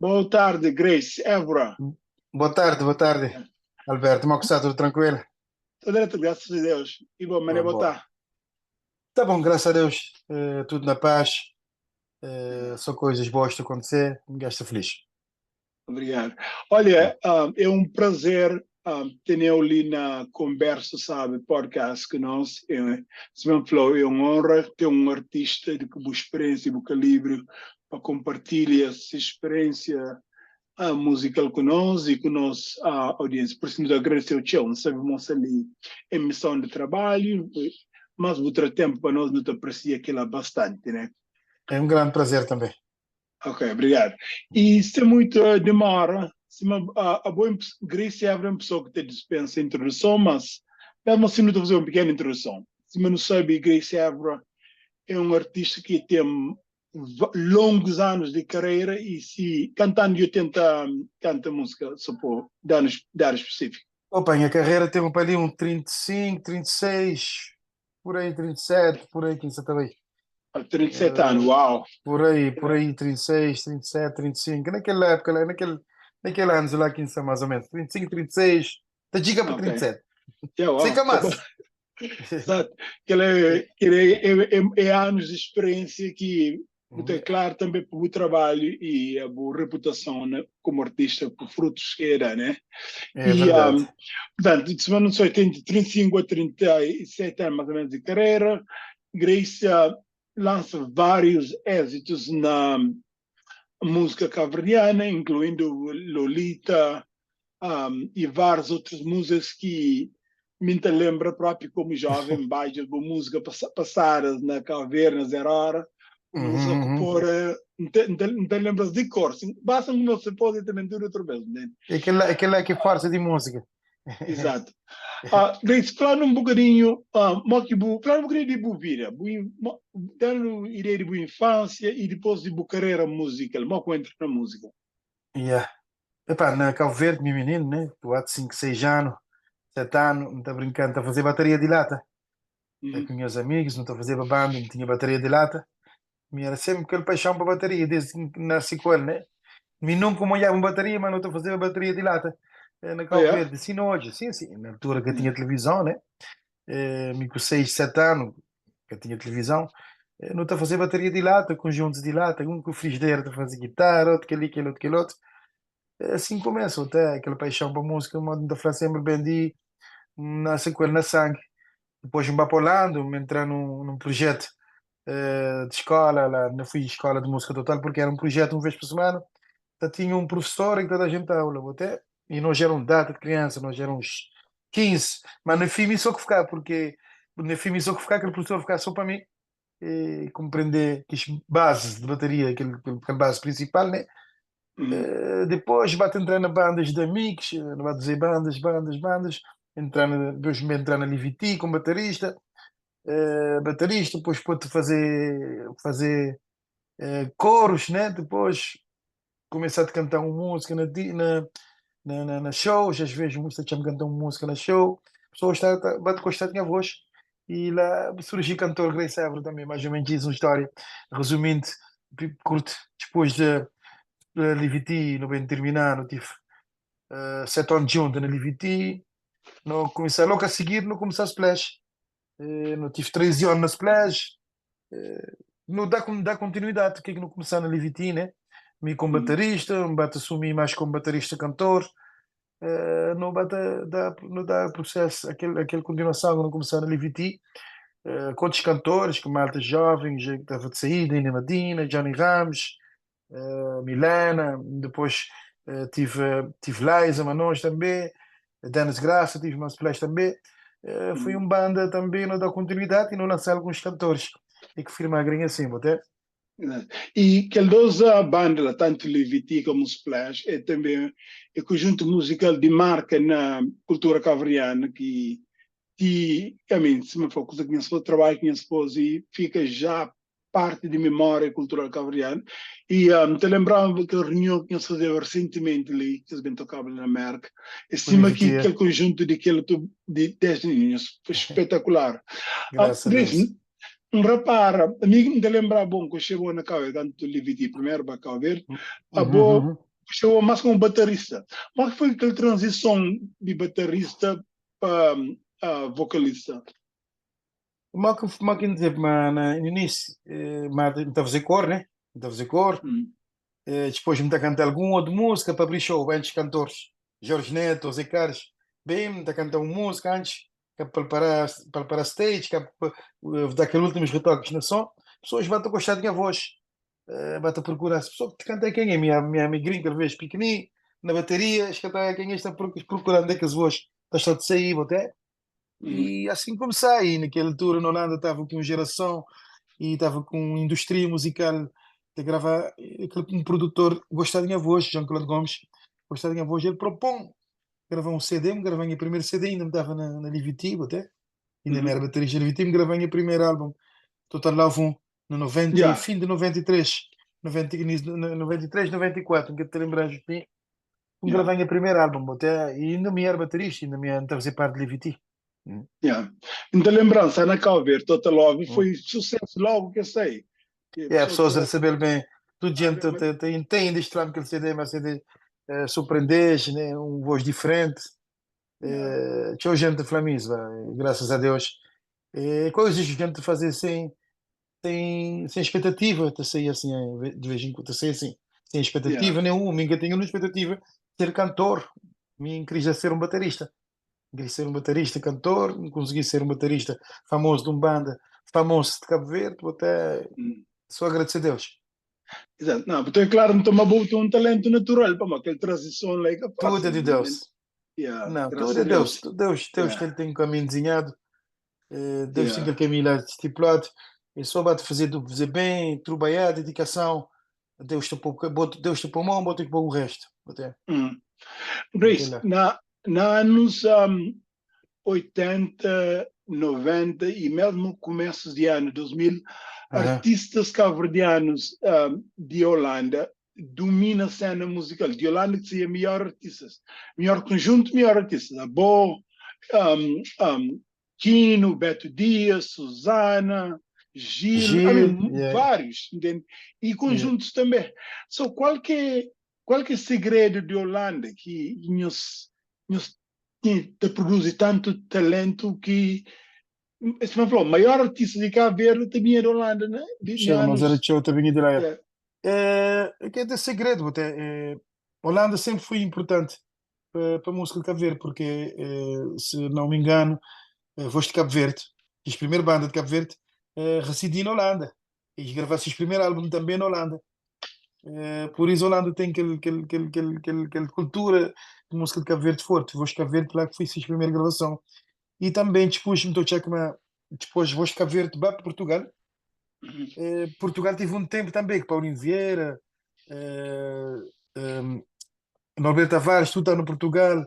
Boa tarde, Grace Évora. Boa tarde, Alberto. Como é que está? Tudo tranquilo? Tudo direto, graças a Deus. E bom, mané, Boa, boa boa. tarde. Tá bom, graças a Deus. Tudo na paz. Só coisas boas a acontecer. Ninguém está feliz. Obrigado. Olha, é um prazer ter ali na conversa, sabe, podcast que nós, é, se bem falou, é uma honra ter um artista de que boa experiência e bom calibre para compartilhar essa experiência musical conosco e com a audiência. Por isso, nos agradecer o tchau, não sabemos ali em missão de trabalho, mas o tempo para nós não te aprecia aquilo bastante, né? É um grande prazer também. Ok, obrigado. E se muito demora, se uma, a boa Grace é uma pessoa que te dispensa introdução, mas mesmo assim não te fazer uma pequena introdução. Se não sabe, Grace Évora é um artista que tem longos anos de carreira e se cantando eu tenta canta música, só por dar, dar específico. Opa, minha carreira teve para ali um 35, 36, por aí 37, por aí, quem sabe também. Há 37 anos, uau! Por aí, 36, 37, 35, naquela época, lá, naquele anos lá, 15 mais ou menos, 35, 36, da diga para Ok. 37. Yeah, uau. Sei que é mais. Exato. Que ele, que ele é, é, é anos de experiência que muito é claro também pelo trabalho e a boa reputação, né, como artista, por frutos que era, né? É E, verdade. portanto, de semana só tem de 35 a 37 anos mais ou menos de carreira. Grace lança vários êxitos na música cabo-verdiana, incluindo Lolita, e várias outras músicas que me te lembra próprio como jovem, baixo, boa música passadas na caverna, zero hora, música que por, não te, não te, não te lembras de cor, sim, basta um você pode também ter outra vez, né? Aquela que é força de música. Exato. Grace, falando um bocadinho, mo que bu, falando um bocadinho de bu vida, bu, mo, dando ideia de bu infância e depois de bu carreira musical, mo que entra na música. Yeah. Epá, na Cabo Verde, meu menino, né? Tu há de 5, 6 anos, 7 anos, não tá brincando, tá a fazer bateria de lata. É com meus amigos, não tá a fazer banda, não tinha bateria de lata. Me era sempre aquele paixão para bateria, desde que nasci com ele, né? Me nunca molhava uma bateria, mas não tô a fazer bateria de lata. Na Cabo Verde, sim, hoje, sim, sim, na altura que eu tinha televisão, né? Me com 6, 7 anos, que eu tinha televisão, não tô a fazer bateria de lata, conjuntos de lata, um com o frigideiro a fazer guitarra, outro que ali, aquele outro, aquele outro. Assim começa, até aquela paixão para música, uma da falar sempre bem de nasce com ele na sangue. Depois me vou para Orlando, me entrar num projeto de escola, lá não fui escola de música total, porque era um projeto uma vez por semana. Então, tinha um professor em que toda a gente aula, até, e nós éramos data de criança, nós éramos 15, mas no fim me só que ficar, porque no fim me só que ficar, aquele professor ficar só para mim, e compreender que as bases de bateria, aquele base principal, né? Depois bate entrar na bandas de amigos, não vai dizer bandas, bandas, bandas, entrar na, depois me entrar na Liviti como baterista, depois pôde fazer coros, né? Depois começar a cantar uma música na shows, às vezes música tinha cantar uma música na show, a pessoa está, bate gostar da minha voz, e lá surgiu cantor Grace Évora também, mais ou menos isso, uma história, resumindo, curto, depois de Liviti, não bem terminar, não tive 7 anos junto na Liviti, não comecei logo a seguir, não comecei a Splash, não tive 13 anos na Splash, não dá continuidade, porque é que não começar na Liviti, né? Me como baterista, me bate assumir mais como baterista cantor, não bate, dá, não dá processo, aquele continuação, não começar na Liviti, com outros cantores, com malta jovem, já que estava de saída, Ina Madina, Johnny Ramos, Milena, depois tive Liza Manos também, Dennis Graça, tive uma Splash também. Foi uma banda também, não dá continuidade e não lancei alguns cantores. E que firma a grinha assim, até. E que dois a banda, tanto Liviti como Splash, é também é conjunto musical de marca na cultura cabo-verdiana que, que, a mim, se me for coisa que minha esposa trabalha com minha esposa e fica já parte de memória cultural cabo-verdiana. E te lembrava que a reunião que nós fazíamos recentemente ali, que eles bem tocavam na América, e cima Bonito que dia. aquele conjunto de aquele de 10 meninos, foi espetacular. Graças a Deus. Grace, um rapaz, a mim me lembra bom que chegou na Cabo Verde, tanto Liviti primeiro para Cabo Verde, a boa Chegou mais como baterista. Como foi aquela transição de baterista para vocalista? Como que dizer, mas no início, mas não estava a fazer cor, né? Não estava a fazer cor. Depois me a cantar algum outro música para abrir show, antes cantores. Jorge Neto, Zé Carlos, bem, me a cantar uma música antes, que é para stage, que é para dar aqueles últimos retoques na som. Pessoas vão te gostar da minha voz. Vai te procurar. Se pessoa que te canta é quem é? Minha amiguinha, talvez, pequenininho, na bateria, acho que até quem está procurando é que as vozes está de sair, até. E assim comecei. E naquela altura, na Holanda, estava com geração e estava com indústria musical de gravar. Aquele, um produtor gostava da minha voz, Jean-Claude Gomes, gostava da minha voz. Ele propõe gravar um CD, me gravei o primeiro CD, ainda me estava na Livity, até. Ainda não era baterista Livity, me gravei o primeiro álbum, Total Love 1, no 90, fim de 93, 90, 93, 94, não quero te lembrar, me gravei o primeiro álbum, até, e ainda me era baterista, ainda me estava a fazer parte de Livity. Yeah. Então, lembrança, na Cabo Verde, Total Love foi sucesso logo que eu sei. É, pessoas a receber bem, tudo gente entende este que ele CD, mas CD surpreendente, né? Um voz diferente. Tinha gente de isso, graças a Deus. Coisas que a gente fazer sem expectativa, te sair assim, de vez em quando, te sair assim, sem expectativa nenhuma. Nunca tinha uma expectativa de ser cantor, me queria ser um baterista. Queria ser um baterista, cantor, consegui ser um baterista famoso de uma banda, famoso de Cabo Verde, até só agradecer a Deus. Exato. Não, porque é claro, não toma bom, tem um talento natural, para aquela transição lá que Tudo é de Deus. Não, tudo é Deus. Deus, Deus tem um caminho desenhado, Deus tem aquele caminho lá estipulado, e só bate fazer bem, trabalhar, dedicação, Deus te põe, Deus te põe mão, bota que põe o resto. Até. Por isso, na anos 80, 90 e mesmo começos de ano 2000, artistas cabo-verdianos de Holanda domina a cena musical. De Holanda que seria melhor artistas, melhor conjunto, melhor artistas. Abo, Quino, Beto Dias, Susana, Gil, Gil, I mean, yeah. vários, entende? E conjuntos também. So, qual que é o segredo de Holanda que nos te produz tanto talento que esse me falou, o maior artista de Cabo Verde também é de Holanda, né? De Sim, mas era anos. show também de lá. É, que é de segredo, até, Holanda sempre foi importante para a música de Cabo Verde, porque, se não me engano, Voz de Cabo Verde, a primeira banda de Cabo Verde, residi na Holanda. E gravasse o primeiro álbum também na Holanda. Por isso a Holanda tem aquela cultura de música de Cabo Verde forte. Voz de Cabo Verde lá que foi a primeira gravação. E também depois, me estou a checar, depois Voz de Cabo Verde vai para Portugal. Portugal teve um tempo também que Paulinho Vieira, Norberto Tavares, tudo está no Portugal,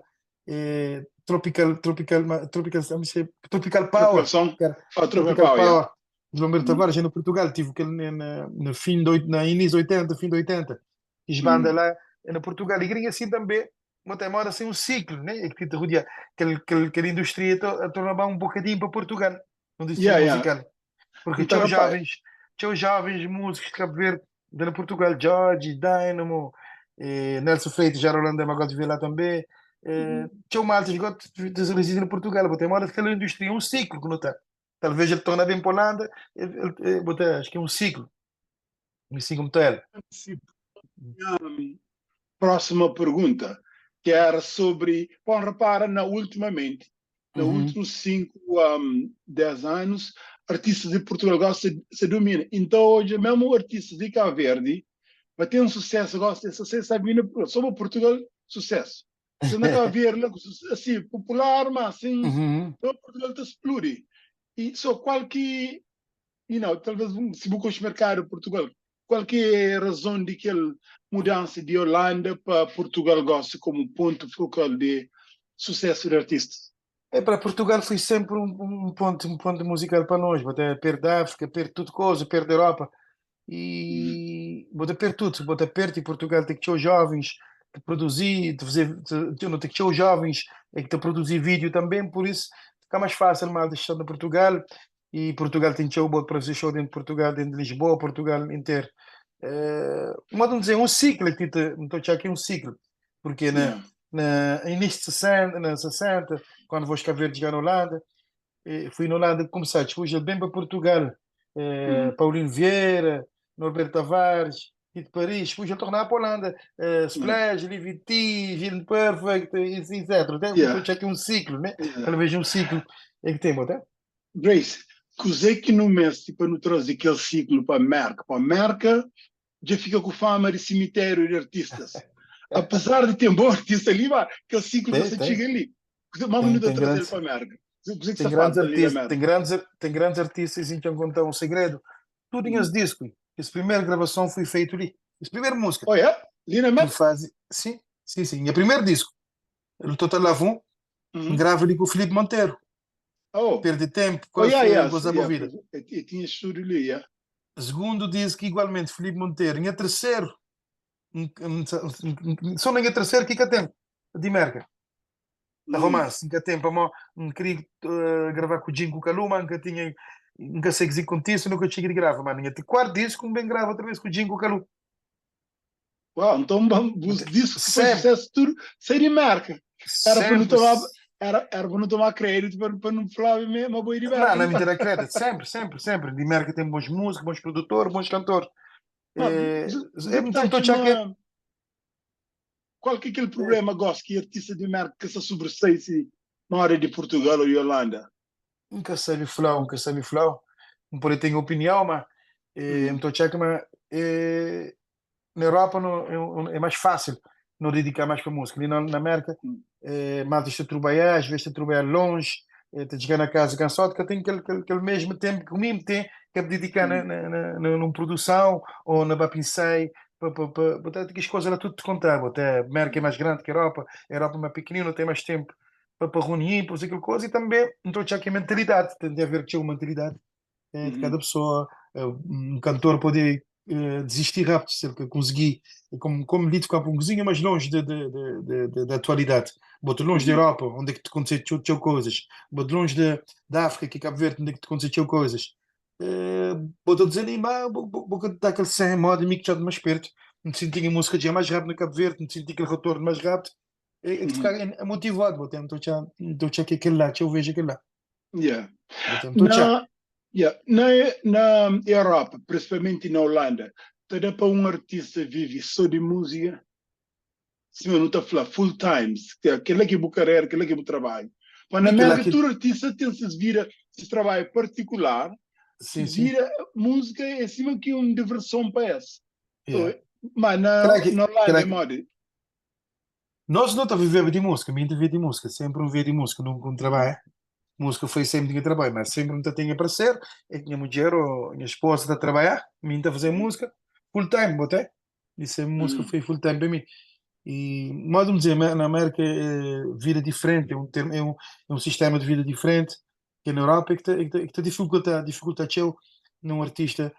Tropical, Tropical, Tropical, não sei, Tropical Power, Tropical Song. cara, Oh, Tropical Tropical Power, yeah. Power, Norberto Tavares é no Portugal, tive que na, no fim de, na início de 80, fim de 80, e as bandas lá é no Portugal, e gringa assim também, mas tem hora assim um ciclo, né? Que te rodeia, aquela indústria torna um bocadinho para Portugal, no indústria musical. Porque Então, tinha rapaz. jovens músicos de Cabo Verde, de Portugal, Jorge, Dynamo, Nelson Freitas, já Rolando agora de ver lá também. Tinha maltas que gostam de residir em Portugal, mas tem uma hora que aquela indústria é um ciclo que não está. Talvez ele torne bem para a Holanda, ele, acho que é um ciclo. Um ciclo muito ele. Sim. Próxima pergunta, que era sobre, bom, repara, na, ultimamente, nos últimos 5, 10 anos, artistas de Portugal gostam de se domina. Então, hoje, mesmo artistas de Cabo Verde, vai ter um sucesso, gosta de sucesso, sabe, sobre Portugal, sucesso. Se na Cabo Verde, assim, popular, mas assim, então Portugal está explode. E só qual que, talvez, se você mercado Portugal, qual que é a razão de aquela mudança de Holanda para Portugal gosta como ponto focal de sucesso de artistas? É, para Portugal foi sempre um ponto musical para nós, até perto da África, perto de tudo coisa, perto da Europa, e bota perto tudo, bota perto, e Portugal tem que ter os jovens de produzir, de fazer, de, de, não tem que ter os jovens, é que te produzir vídeo também, por isso fica mais fácil, mal deixando de Portugal, e Portugal tem show para fazer show dentro de Portugal, dentro de Lisboa, Portugal inteiro. Modu di dizer, un siklu ki ta, N ta odja ki é un siklu, porque na, na início de 60, na 60, quando Voz Cabo Verde chega na Holanda, foi na Holanda que começou, depois ele vem para Portugal, Paulino Vieira, Norberto Tavares, Tito Paris, depois ele tornava para a Holanda, Splash, Livy T, Gil Perfect, etc. Então, yeah. aqui um ciclo, né? Yeah. Talvez um ciclo é que tem, até. Grace, kuzê ki nu meste pa nu traze kel siklu pa Merka? Pa Merka dja fika ku fama di simitériu di artistas. Apesar di ten bon artista li, ma kel siklu ka Tem, sta tem. txiga li. Kuzê, ma Tem, nu ta tem traze-l grandes, pa Merka? Kuzê kuzê ki tem sta grandes falta li na artistas, Merka? tem grandes artistas, então contar um segredo. Tudo em os discos. Essa primeira gravação foi feita ali. Essa primeira música. Oh, é? Li na Que Merka? faz, sim, sim, sim. Minha primeiro disco. O Total Love 1, grava ali com o Felipe Monteiro. Oh. Perde tempo, Oh, quase yeah, yeah, gozar a yeah, vida. E tinha estúdio ali, yeah. Segundo disco, igualmente, Felipe Monteiro. Minha terceiro, só na minha terceiro, que que tem? De Merca. Da romance, nunca tem para não queria gravar com o Jinko Kaluma, nunca tinha, nunca sei que com isso, nunca cheguei de gravar, mas minha quarto disco, bem grava outra vez com o Jinko Kalu. Uau, então os discos que foi Sempre. sucesso tudo, sai de marca. Era para não Sempre. tomar, era para não tomar crédito, para não falar mesmo a boi de Não, marca. não me terá crédito, sempre, sempre, sempre. De Merca tem bons músicos, bons produtores, bons cantores. Mas, É, Zé é, então, Pitacho, estou já que qual que é aquele problema gosto que artista de marca que se sobressai se na hora de Portugal ou de Holanda? Nunca sabe falar, nunca sabe falar. Não pode ter opinião, mas estou já que mas, é, na Europa não, é, é mais fácil não dedicar mais para música. Ali na América, mais de trabalhar, às vezes de trabalhar longe, te chegar na casa cansado, que eu tenho aquele mesmo tempo que o mesmo tem que é dedicar na numa produção ou na Bapinsei, para botar as coisas lá tudo te contar. Até a América é mais grande que a Europa, a Europa é mais pequenina, tem mais tempo para reunir, para fazer aquela coisa, e também então já que a mentalidade, tem de haver que uma mentalidade de cada pessoa. Um cantor pode desistir rápido se ele conseguir, como lhe ficar um cozinho mais longe da atualidade. Boto longe da Europa, onde é que te aconteceu coisas. Boto longe da África, que é Cabo Verde, onde é que te aconteceu coisas. Boto desanimar, vou dar aquele sem modo, amigo já de mais perto. Me senti a música já mais rápido no Cabo Verde, me senti aquele retorno mais rápido. É, é ficar motivado, boto, então já, então já que aquele lá, eu vejo aquele lá. Yeah. Boto, então já. Na, yeah. Na Europa, principalmente na Holanda, te dá para um artista vive só de música? Se não está a falar full time, que é aquele que é o carreira, aquele que é o trabalho. Mas na América, todo artista tem se vira, se trabalho particular, Sim, sim. vira música é acima que uma diversão para esse. Yeah. So, mas na, Será que, na será Holanda é que moda. nós não estamos a viver de música, a viver de música, sempre um viver de música, nunca um trabalho. Música foi sempre tinha trabalho, mas sempre não tinha para ser. É que minha mulher ou minha esposa está a trabalhar, mim está a fazer música, full time, botei. Isso é música foi full time para mim. E, modo de dizer, na América é vida diferente, é um sistema de vida diferente que na Europa, e que te dificulta, dificulta teu, num artista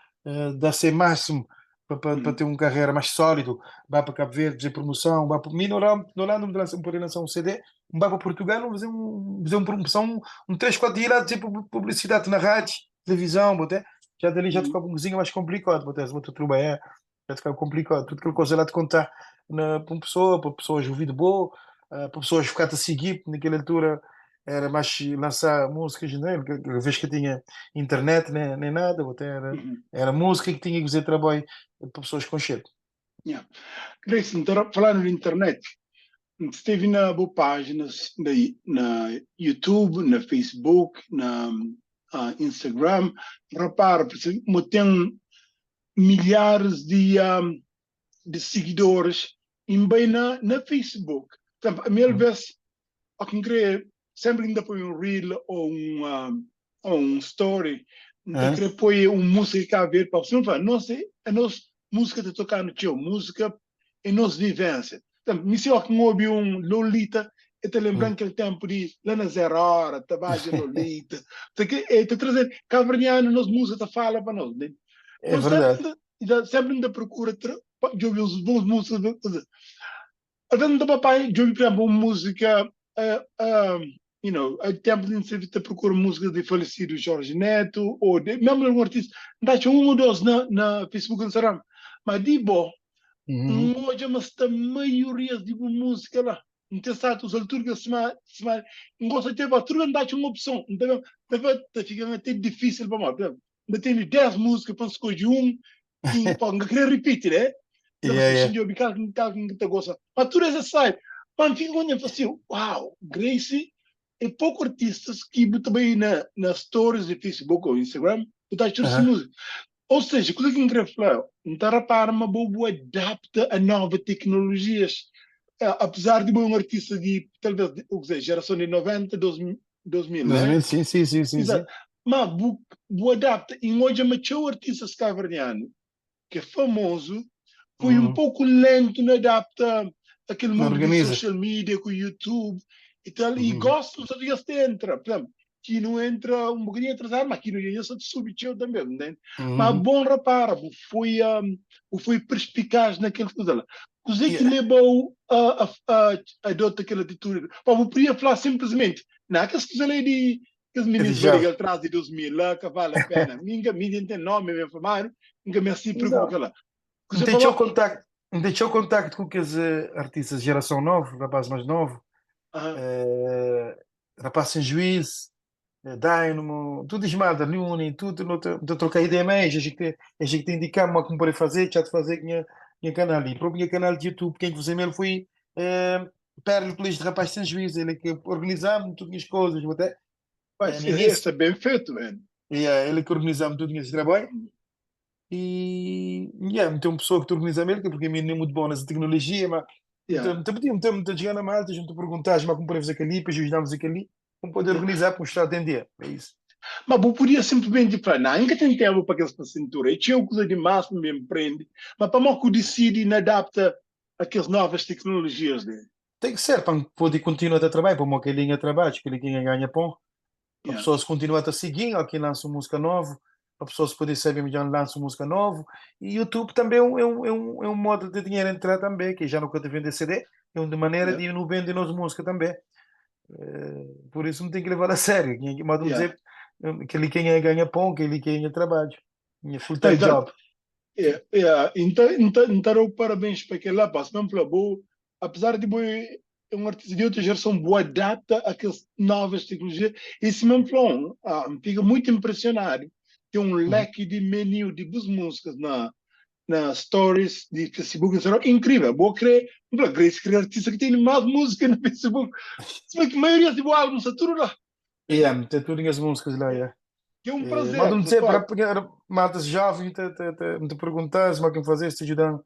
dar ser máximo para ter uma carreira mais sólido, vai para Cabo Verde fazer promoção, vai para mim na Holanda, na Holanda não lança- poder lançar um CD, vai para Portugal, fazer uma promoção, um 3, 4 dias lá, dizer publicidade na rádio, televisão, boté. Já dali já ficava um cozinho mais complicado, boté, se botar trabalhar, já ficava complicado, tudo aquela coisa lá de contar para uma pessoa, para pessoas ouvir de boa, para pessoas ficar a seguir, naquela altura era mais lançar músicas, né? Cada vez que tinha internet, nem nada, boté, era, era música que tinha que fazer trabalho para pessoas com cheiro. Yeah. Grace, então, falando de internet, esteve na boa páginas na YouTube, na Facebook, na Instagram. Repara, tem milhares de seguidores e bem na Facebook. Portanto, a minha vez, ao que querer, sempre ainda põe um reel ou um story, ainda querer pôr uma música a ver para você não falar, nossa, a nossa música está tocando teu, música é nossa vivência. Portanto, me se eu que ouvi um Lolita, eu te lembrando aquele tempo de lá na zero hora, trabalho Lolita, porque é te trazer caverniano, nossa música fala para nós, né? É Então, verdade. sempre, sempre ainda procura de ouvir os bons músicas. Às vezes, do papai, de ouvir, por exemplo, uma música, há tempo de entrevista procura música de falecido Jorge Neto, ou de, mesmo algum artista, deixa um ou dois na Facebook, Instagram. Ma di bo, N odja ma sta maiorias di bu múzika la. N ten stadu ta uza-l tudu kes sima, sima N gosta txeu, pa tudu bes N ta atxa un opson. N ta ben, ta ben, ta fika até difísil pamodi, pur izénplu, N ta tene 10 múzika pa N skodje un ki pa N ka kre ripiti, ne? N ta fla si, Xinti obi kal ki, kal ki N ta gosta. Ma tudu es é sabi. Pa N fika kontenti, N fla si, Uau, Gracie É poku artistas ki bu ta bai na na stories di Facebook ou Instagram bu ta atxa se múzika. Ou seja, kuza ki N kre fla, N ta rapara ma bo bu adapta a nova teknolojias. Apesar di bo é un artista di talvez ou kizé jerason di 90, 2000, né? 2000, sim, sim, sim, sim, sim. Exato. Ma bu bu adapta e N odja ma txeu artistas kaverdianu ki é famozu, foi un poku lentu na adapta akel mundu di social media ku YouTube i tal, i gosi nu sa ta dja sta entra, pur izemplu, Kino entra un bokadinhu atrasadu, ma Kino dja sta ta subi txeu tanbe, ntende? Ma bon rapara, bu foi bu foi perspikaz na kel kuza la. Kuzê ki lebau a adota kel atitudi? Pa bu podia fla sinplismenti, na kes kuza la é di Kes minis bariga tras di 2000 la ka vale a pena. Mi nka mi dja ten nomi ben famadu, nka mesti preokupa ku kela. N ten txeu kontaktu, N ten txeu kontaktu ku kes artistas di jerason novu, rapaz mais novu, rapaz sen juiz, Dynamo, tudu es malta, Luni, tudu no ta no ta troka ideia ma es, es ki es ki ta indika-m ma ki N pode faze, txa ta faze ku nha nha kanal. I propi nha kanal di YouTube, ken ki faze-m el foi Péricles de Rapaz Sem Juízo, ele que organizava tudo as coisas, até. Mas esse é bem feito, man. Yeah, ele que organizava tudo esse trabalho. E yeah, tem uma pessoa que te organiza ele, porque a mim não é muito bom nessa tecnologia, mas yeah. então, então, então, então, chegar na malta, a gente perguntar, mas como podemos aquele ali, depois ajudamos aquele ali, como pode organizar para mostrar atender, é isso. Mas bu podia simplesmente falar, não, nunca tem tempo para aqueles para cintura, e tinha coisa demais para me empreende, mas para que decide e adapta a kes novas teknolojias li. Ten ki ser pa N pode kontinua ta trabadja, pamodi kel-li nha trabadju, kel-li ki nha ganha pon. Pa Yeah. pesoas kontinua ta sigi-m óki N lansa un múzika novu, pa pesoas pode sabe ma dja N lansa un múzika novu. I YouTube tanbe é un, é un, é un, é un modu di dinheru entra tanbe, ki ja nu ka ta vende CD, é un di manera Yeah. di nu bende nos múzika tanbe. Pur isu nu ten ki leva-l a sériu. Ki modu di Yeah. dizer, kel-li ki é nha ganha pon, kel-li ki é nha trabadju, nha full time Exato. job. É, é, N ta, N ta, N ta da-u parabéns pa kel-la, pa sima N fla, bo, apesar di bo é un artista di otu jerason, bo adapta a kes novas teknolojia i sima N fla-u, ah, N fika mutu impresionadu, ten un leki di meniu di bus múzikas na na stories di Facebook, Instagram, inkrivel, bo kre, N fla, Grace kre artista ki tene más múzika na Facebook, sima ki maioria di bo álbum sta tudu la. Yeah, tem tudo minhas músicas lá, yeah. Que é um prazer. Mas não sei, para maltas jovens, te, te, te, me te perguntar como é que fazer, se ajudam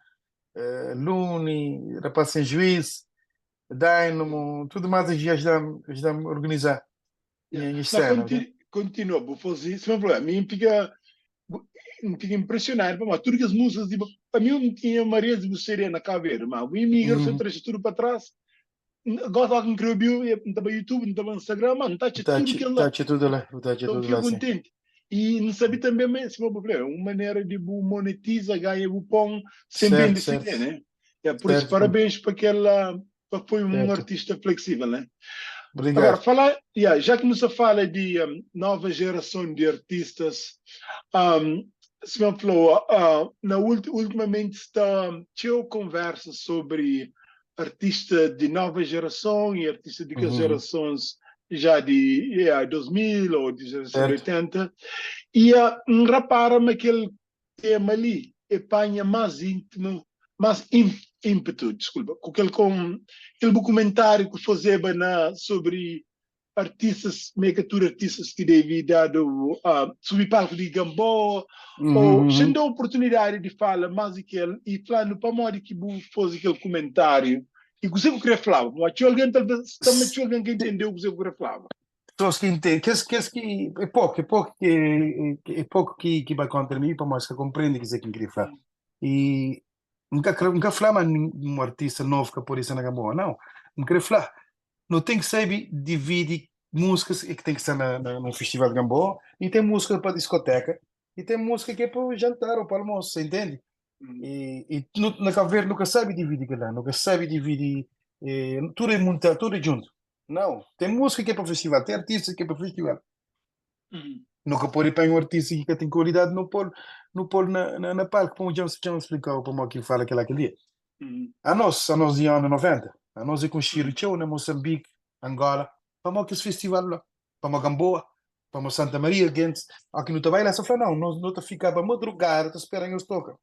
eh, Luni, Rapaz Sem Juiz, Dynamo, tudo mais ajuda-me ajuda a organizar yeah. minha cena. Continu, continua, vou fazer isso, mas a mim fica, fica impressionado, mas tudo que as músicas, tipo, a mim não tinha Maria de Buceria na cabeça, mas o imigra, você traz tudo para trás, Gosi óki N kre obi-u, N ta bai YouTube, N ta bai Instagram, ma N ta atxa tudu kel la. Ta atxa tudu la, bu ta atxa tudu la, sim. Kontenti. I N sabe tanbe ma, sima bu fla, é un manera di bu monetiza, ganha bu pon, sen bende CD, né? É, pur isu, parabéns pa kel, pa foi un artista fleksível, né? Agora, fala, yeah, já ki nu sta fala di nova gerason di artistas, sima N fla-u, na ultimamenti sta txeu konversa sobri artista di nova gerason e artista di kes gerasons já di yeah, 2000 ou di gerason di 80 e uh, N rapara ma kel tema li e panha más íntimo, más ímpetu, desculpa, ku kel kom, kel bu kumentáriu ku fazeba na sobri artistas, ma é ka tudu artistas ki debe dadu uh, subi palku di Gamboa ou xa N da oportunidadi di fala más di kel i fla-nu pamodi ki bu faze kel kumentáriu i kuzê ku kre flaba, pamodi txeu algen talvez ta ma txeu algen ka entendeu kuzê ku kre flaba. Pessoas ki entende, kes, kes ki é poku, é poku ki é poku ki, ki bai kontra mi pamodi es ka konprende kuzê ki N kre fla. I N ka kre, N ka fla ma un artista novu ka pode sta na Gamboa, nau. N kre fla Nu ten ki sabe dividi músikas ki ten ki sta na, na, num festival de Gamboa e tem música pa discoteca e tem música que é pa jantar ou pa almoço, você entende? E, e no, na Cabo Verde nunca sabe dividi aquilo lá, nunca sabe dividi, eh, tudo é muito, tudo é junto. Não, tem música que é para festival, tem artista que é para festival. Nu ka pode panha un artista ki ka ten kualidadi nu pô-l nu pô-l na, na, na palku. Pamodi dja-m dja-m splika-u pamodi ki N fala kel-la kel dia. Anos, anos di anu 90, anos é konxidu txeu na Mosanbiki, Angola, pamodi kes festival la, pamodi Gamboa, pamodi Santa Maria, gentis, óki nu ta bai la, es ta fla, nau, nos nu ta fikaba madrugada ta spera nhos toka.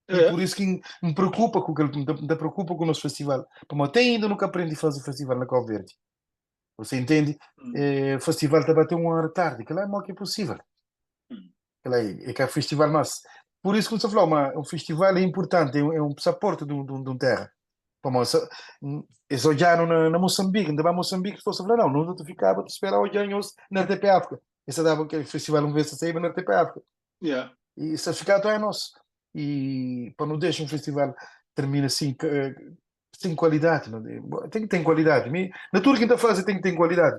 E pur isu ki N preokupa ku kel, N ta preokupa ku nos festival, pamodi te inda nu ka prende faze festival na Kabu Verdi. Você entende? Eh, festival ta bate 1 hora tarde, kel-la é mó ki é possível. Kel-la é, é ka festival mas. Por isso que N sta fla-u ma un festival é importante, é un, é un passaporte de un, de un, de un terra. Pamodi sa, es odja-nu na, na Moçambique, N ta ba Moçambique, pessoas ta fla, não, nos nu ta fikaba ta spera odja nhos na RTP África. Es ta daba kel festival un vez ta saíba na RTP África. Yeah. E sa fikaba ta nos. E pa nu dexa un festival termina assim, sem qualidade, não, tem que ter qualidade. Mi, na tudo que tá fazer tem que ter qualidade.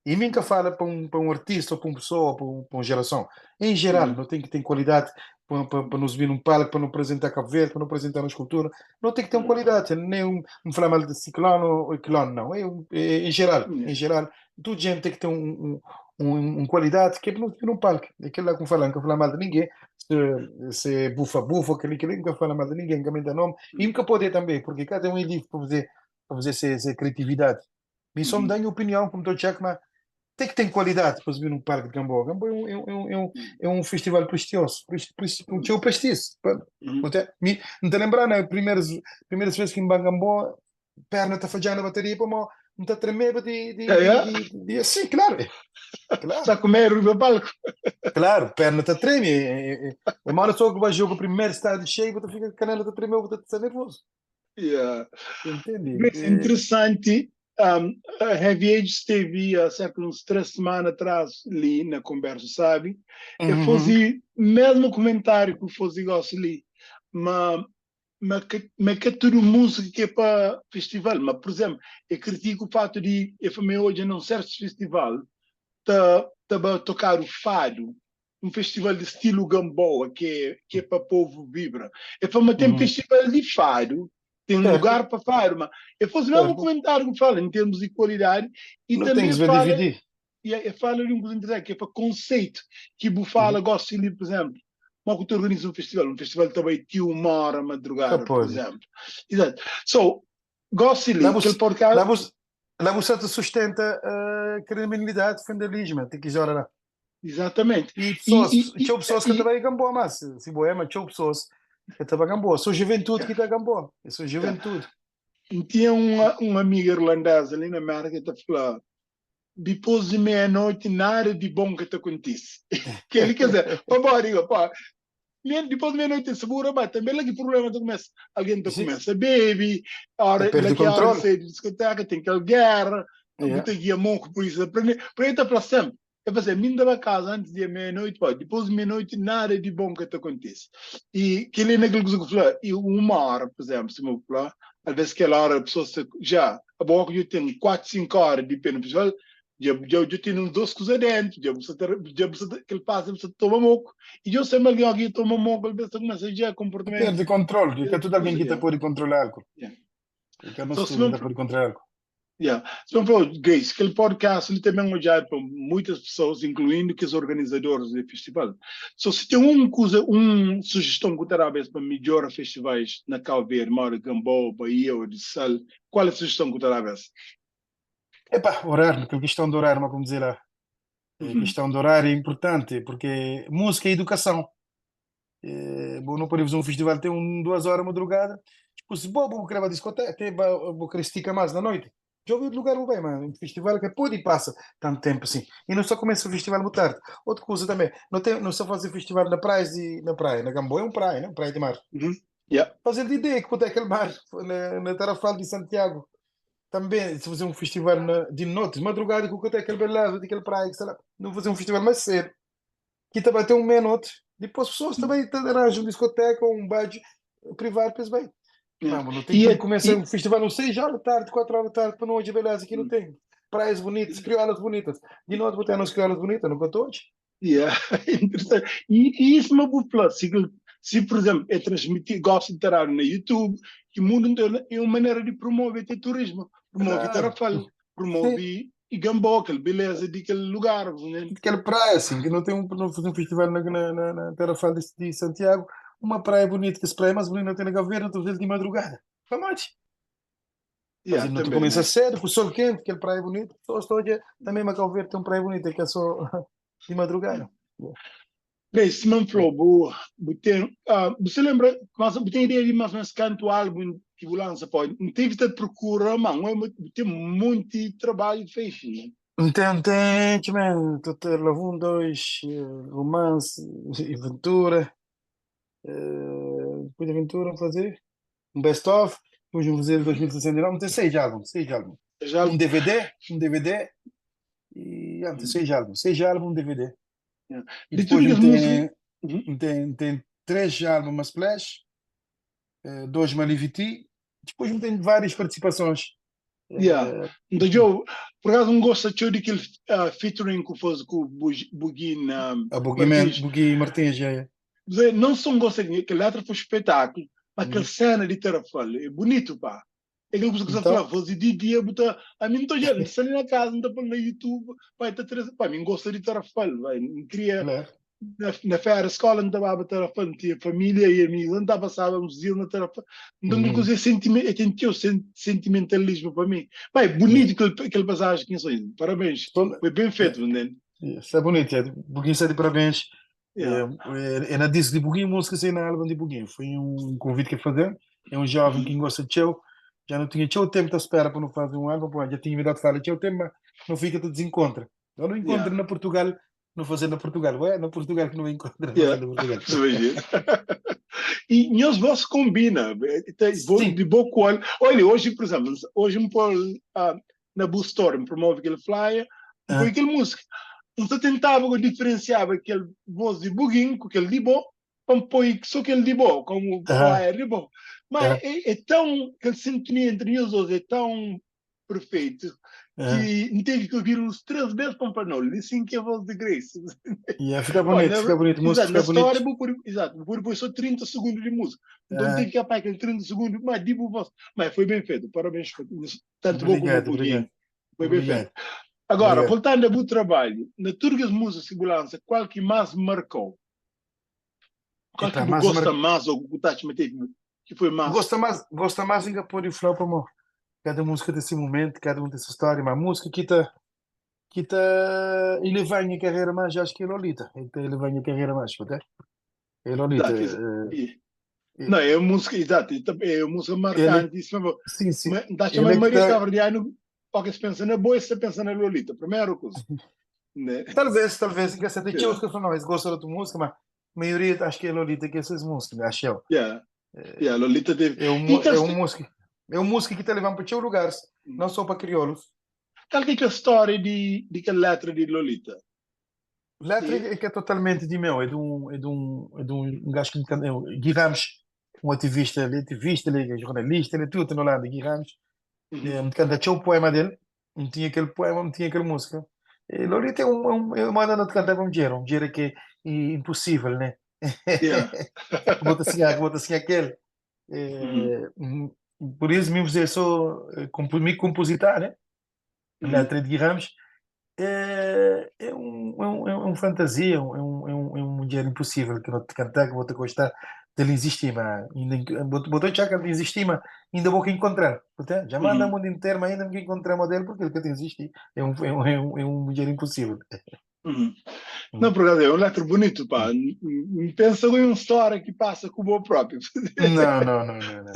E mim que fala para um, para um artista, ou para uma pessoa, ou para, um, para uma geração. Em geral, não tem que ter qualidade para, para, para nos vir num palco, para não apresentar Cabo Verde, para não apresentar nossa cultura. Não tem que ter uma qualidade. Nem um, um falar mal de ciclano ou ciclano, não. É, é, em geral, em geral, toda gente tem que ter um, um, um, um qualidade que é para não subir num palco. Aquilo lá que fala, nunca fala mal de ninguém. Se, se bufa, bufa, aquele que nunca fala mal de ninguém, nunca menta nome. E nunca pode também, porque cada um é livre para fazer, para fazer essa, essa criatividade. Me só me dá a minha opinião, como estou a dizer, mas tem que ter qualidade para subir num parque de Gamboa. Gamboa é um, é um, é um, é um festival prestigioso, um teu prestígio. Me, não te lembrar, né, primeiras, primeiras vezes que em Gamboa, perna tá falhando a bateria, para não tá tremendo de, de, É, de, de, de, assim, claro. Claro. Está comer o palco. Claro, perna tá treme. É, é, é uma só que vai jogar o primeiro estádio cheio, você fica canela tá tremendo, você tá nervoso. Yeah. Entende? Mas interessante, a Heavy Age esteve há cerca de uns 3 semanas atrás ali na conversa, sabe? Eu fazia mesmo comentário que fazia gosto ali, mas mas que, mas que é tudo música que é para festival. Mas, por exemplo, eu critico o fato de eu também hoje num certo festival tá, tá a tocar o fado, um festival de estilo Gamboa, que é para povo vibra. Eu falo, mas tem festival de fado, tem um lugar para fado, mas eu faço o mesmo comentário que fala em termos de qualidade e Não tem também que se fala dividir. E eu falo de um coisa interessante, que é para conceito, que bu fala, gosto de, por exemplo, como que tu organiza um festival também tinha 1 hora madrugada, por pode. exemplo. Exato. So, gosto de Lá aquele você, podcast, lá você, lá você te sustenta a criminalidade, vandalismo, tem que jogar lá. Exatamente. E pessoas, E, tinha pessoas que e, também Gamboa, mas se boema, tinha pessoas que também Gamboa. Sou juventude que está Gamboa. Eu sou juventude. Tinha uma amiga irlandesa ali na América que está falando, depois de meia-noite, nada de bom que te acontece. Que ele quer dizer, pô, digo, pô, depois de meia-noite, segura, mas também lá que problema tu começa, alguém te começa a beber, hora, Perde lá o que a hora de controle. sair de discoteca, tem aquela guerra, Yeah. muita guia monco, por isso, aprender, por aí está para sempre. É fazer, mim da casa antes de meia-noite, pô, depois de meia-noite, nada de bom que te acontece. E que ele naquilo que você falou, e 1 hora, por exemplo, se eu falar, às vezes aquela hora a pessoa se, já, a boa que eu tenho 4, 5 horas de pena festival, já, já, já tenho uns dois coisas dentro, já você, já você, que ele passa, você toma moco, e eu sempre alguém aqui toma moco, às vezes começa já comportamento. Perde controle. Que tudo alguém que te pode controlar álcool. Yeah. Que não So, se se não, tudo pode controlar álcool. Yeah. Se não for, Grace, aquele podcast ele também é olhado por muitas pessoas, incluindo que os organizadores do festival. So, se tem uma coisa, uma sugestão que terá para melhorar festivais na Cabo Verde, Mauro, Gamboa, Bahia ou de Sal, qual é a sugestão que terá? Epá, horário, aquela questão de horário, mas como dizer lá. A questão de horário é importante, porque música é educação. É, bom, não podemos um festival ter um, 2 horas madrugada. Tipo, se bom, vou querer uma discoteca, até vou querer esticar mais na noite. Já ouvi outro lugar, bem, mano. Um festival que pode e passa tanto tempo assim. E não só começa o festival muito tarde. Outra coisa também, não, tem, não só fazer festival na praia, de, na praia, na Gamboa é um praia, né? Praia de mar. Fazer de ideia que pode aquele mar, na, na Tarrafal de Santiago. Também, se fazer um festival na, de noite, de madrugada, com até aquele beleza, daquele praia, sei lá, não fazer um festival mais cedo, que também tem um meia-noite. Depois as pessoas também arranjam discoteca ou um bar privado, pois bem. Não, não tem E, que começar e, um festival às 6 horas da tarde, 4 horas da tarde, para não hoje beleza aqui não tem. Praias bonitas, crioulas bonitas. De noite vou ter as crioulas bonitas, não conto hoje. Yeah, interessante. E isso é uma boa plus. Se, por exemplo, é transmitir, gosto de estar no YouTube, que o mundo inteiro é uma maneira de promover até turismo, promove Claro. Tarrafal, promove. E Gamboa, aquela beleza de aquele lugar, né? Aquela praia, assim, que não tem um, não fazer um festival na Terra Falda de Santiago, uma praia bonita, que essa praia mais bonita não tem na Cabo Verde, não estou a de madrugada. Vamos. Yeah, Mas não tu também, começa né? cedo, com o sol quente, aquela praia bonita, só estou aqui, também uma Cabo Verde tem uma praia bonita, que é só de madrugada. Yeah. Bem, Simão falou, bu tem, você lembra, mas você tem ideia de mais ou menos quanto álbum que você lança, pô? Não teve tanto procura, mas não é muito, tem muito trabalho feito, né? Tem, tem, man, Total Love 1, 2, romance, aventura, depois de aventura vamos fazer um best-of, depois vamos fazer 2069, tem 6 álbuns, 6 álbuns. Já Um DVD, um DVD, e, tem 6 álbuns, 6 álbuns, um DVD. Yeah. E De depois tudo que as músicas tem 3 álbuns, uma Splash, 2 Maliviti, depois tem várias participações. Yeah. Então, eu, por acaso, não gosto de aquele featuring que fez com o Buguin, A Buguin Martins. Buguin Martins, yeah, yeah. Dizer, não só gosto de aquela letra foi espetáculo, mas aquela cena de Tarrafal é bonito, pá. É aquilo que você Então? fala, fazer de dia, botar, a mim não tô já, não tô ali na casa, não tô no YouTube, vai, tá três, pá, mim gosta de Tarrafal, vai, não queria, na férias, escola, não tava Tarrafal, não tinha família e amigos, não tava passava uns dias na Tarrafal. Então, inclusive, eu tenho o sentimentalismo para mim. Vai, bonito aquele passagem que eu parabéns. Foi bem feito, né? Isso é bonito, é. Buguinho está de parabéns. É na disco de Buguinho, música sem na álbum de Buguinho. Foi um convite que fazer. É um jovem que gosta de show. Já não tinha teu tempo de espera para não fazer um álbum, pô, já tinha me dado fala teu tempo, mas não fica, te desencontra. Eu não encontro na Portugal, não fazer na Portugal. Ué, na Portugal que não encontra, não fazer na Portugal. E nós vos combina, tem de boa qual. Olha, hoje, por exemplo, hoje me pôr, na Boost Store, me promove aquele flyer, me põe aquele música. Então tentava diferenciar aquele voz de Buguinho com aquele de bo, para me pôr só aquele de bo, como flyer de bo. Mas é tão, aquela sintonia entre nós dois é tão perfeito que não teve que ouvir uns 3 vezes para falar, não, listen que é a voz de Grace. Yeah, fica bonito, Olha, fica bonito, música, exato, fica na história, bonito. vou por, exato, vou por só 30 segundos de música. Então teve que apagar aquele 30 segundos, mas digo voz. Mas foi bem feito, parabéns, tanto bom como Obrigado, o Buguinho. obrigado. Foi bem Obrigado. feito. Agora, Obrigado. voltando ao trabalho, na Turgas Música Segurança, qual que mais marcou? Qual Epá, que mais gosta mais ou que o Tati Matei, que foi mais? Gosta mais, gosta mais em Capô de Flor, amor. Cada música tem seu momento, cada um tem sua história, mas a música que tá, que tá elevando a minha carreira mais, acho que é Lolita. Ele tá elevando a minha carreira mais, tá? É Lolita, Exato, Não, é uma música, exato, é uma música marcante, Ele isso mesmo. Sim, sim. Mas, dá Ele chamar é que Maria tá Caverdiano, porque se pensa na boa, se pensa na Lolita, primeira coisa. Né? Talvez, talvez, que você tem outros que falam, não, eles gostam da tua música, mas a maioria acho que é Lolita que essas músicas, acho eu. Yeah, Lolita teve. É E que as é um música que te leva para outros lugares, não só para crioulos. Qual que é a história de que letra de Lolita? Letra é que é totalmente de meu, é de um, é de um, é de um, um gajo que me canta, é o Gui Ramos, um ativista, ele é ativista, ele é jornalista, ele é tudo no lado, Gui Ramos. É, me canta tinha o poema dele, não tinha aquele poema, não tinha aquela música. E Lolita é uma dona de cantar com dinheiro, um dinheiro que é impossível, né? Bota assim, bota assim aquele. Por isso mesmo eu sou me compositar, né? Letra de Gui Ramos. É um fantasia, é um dinheiro impossível que não te cantar, que vou te gostar dele existir, mas ainda vou te achar que ele existir, mas ainda vou que encontrar. Portanto, já manda o mundo inteiro, mas ainda não encontrar modelo porque ele que tem existir. É um dinheiro impossível. Não, por acaso, é um letra bonito, pá. Pensa em uma história que passa com o meu próprio. Não, não, não, não, não.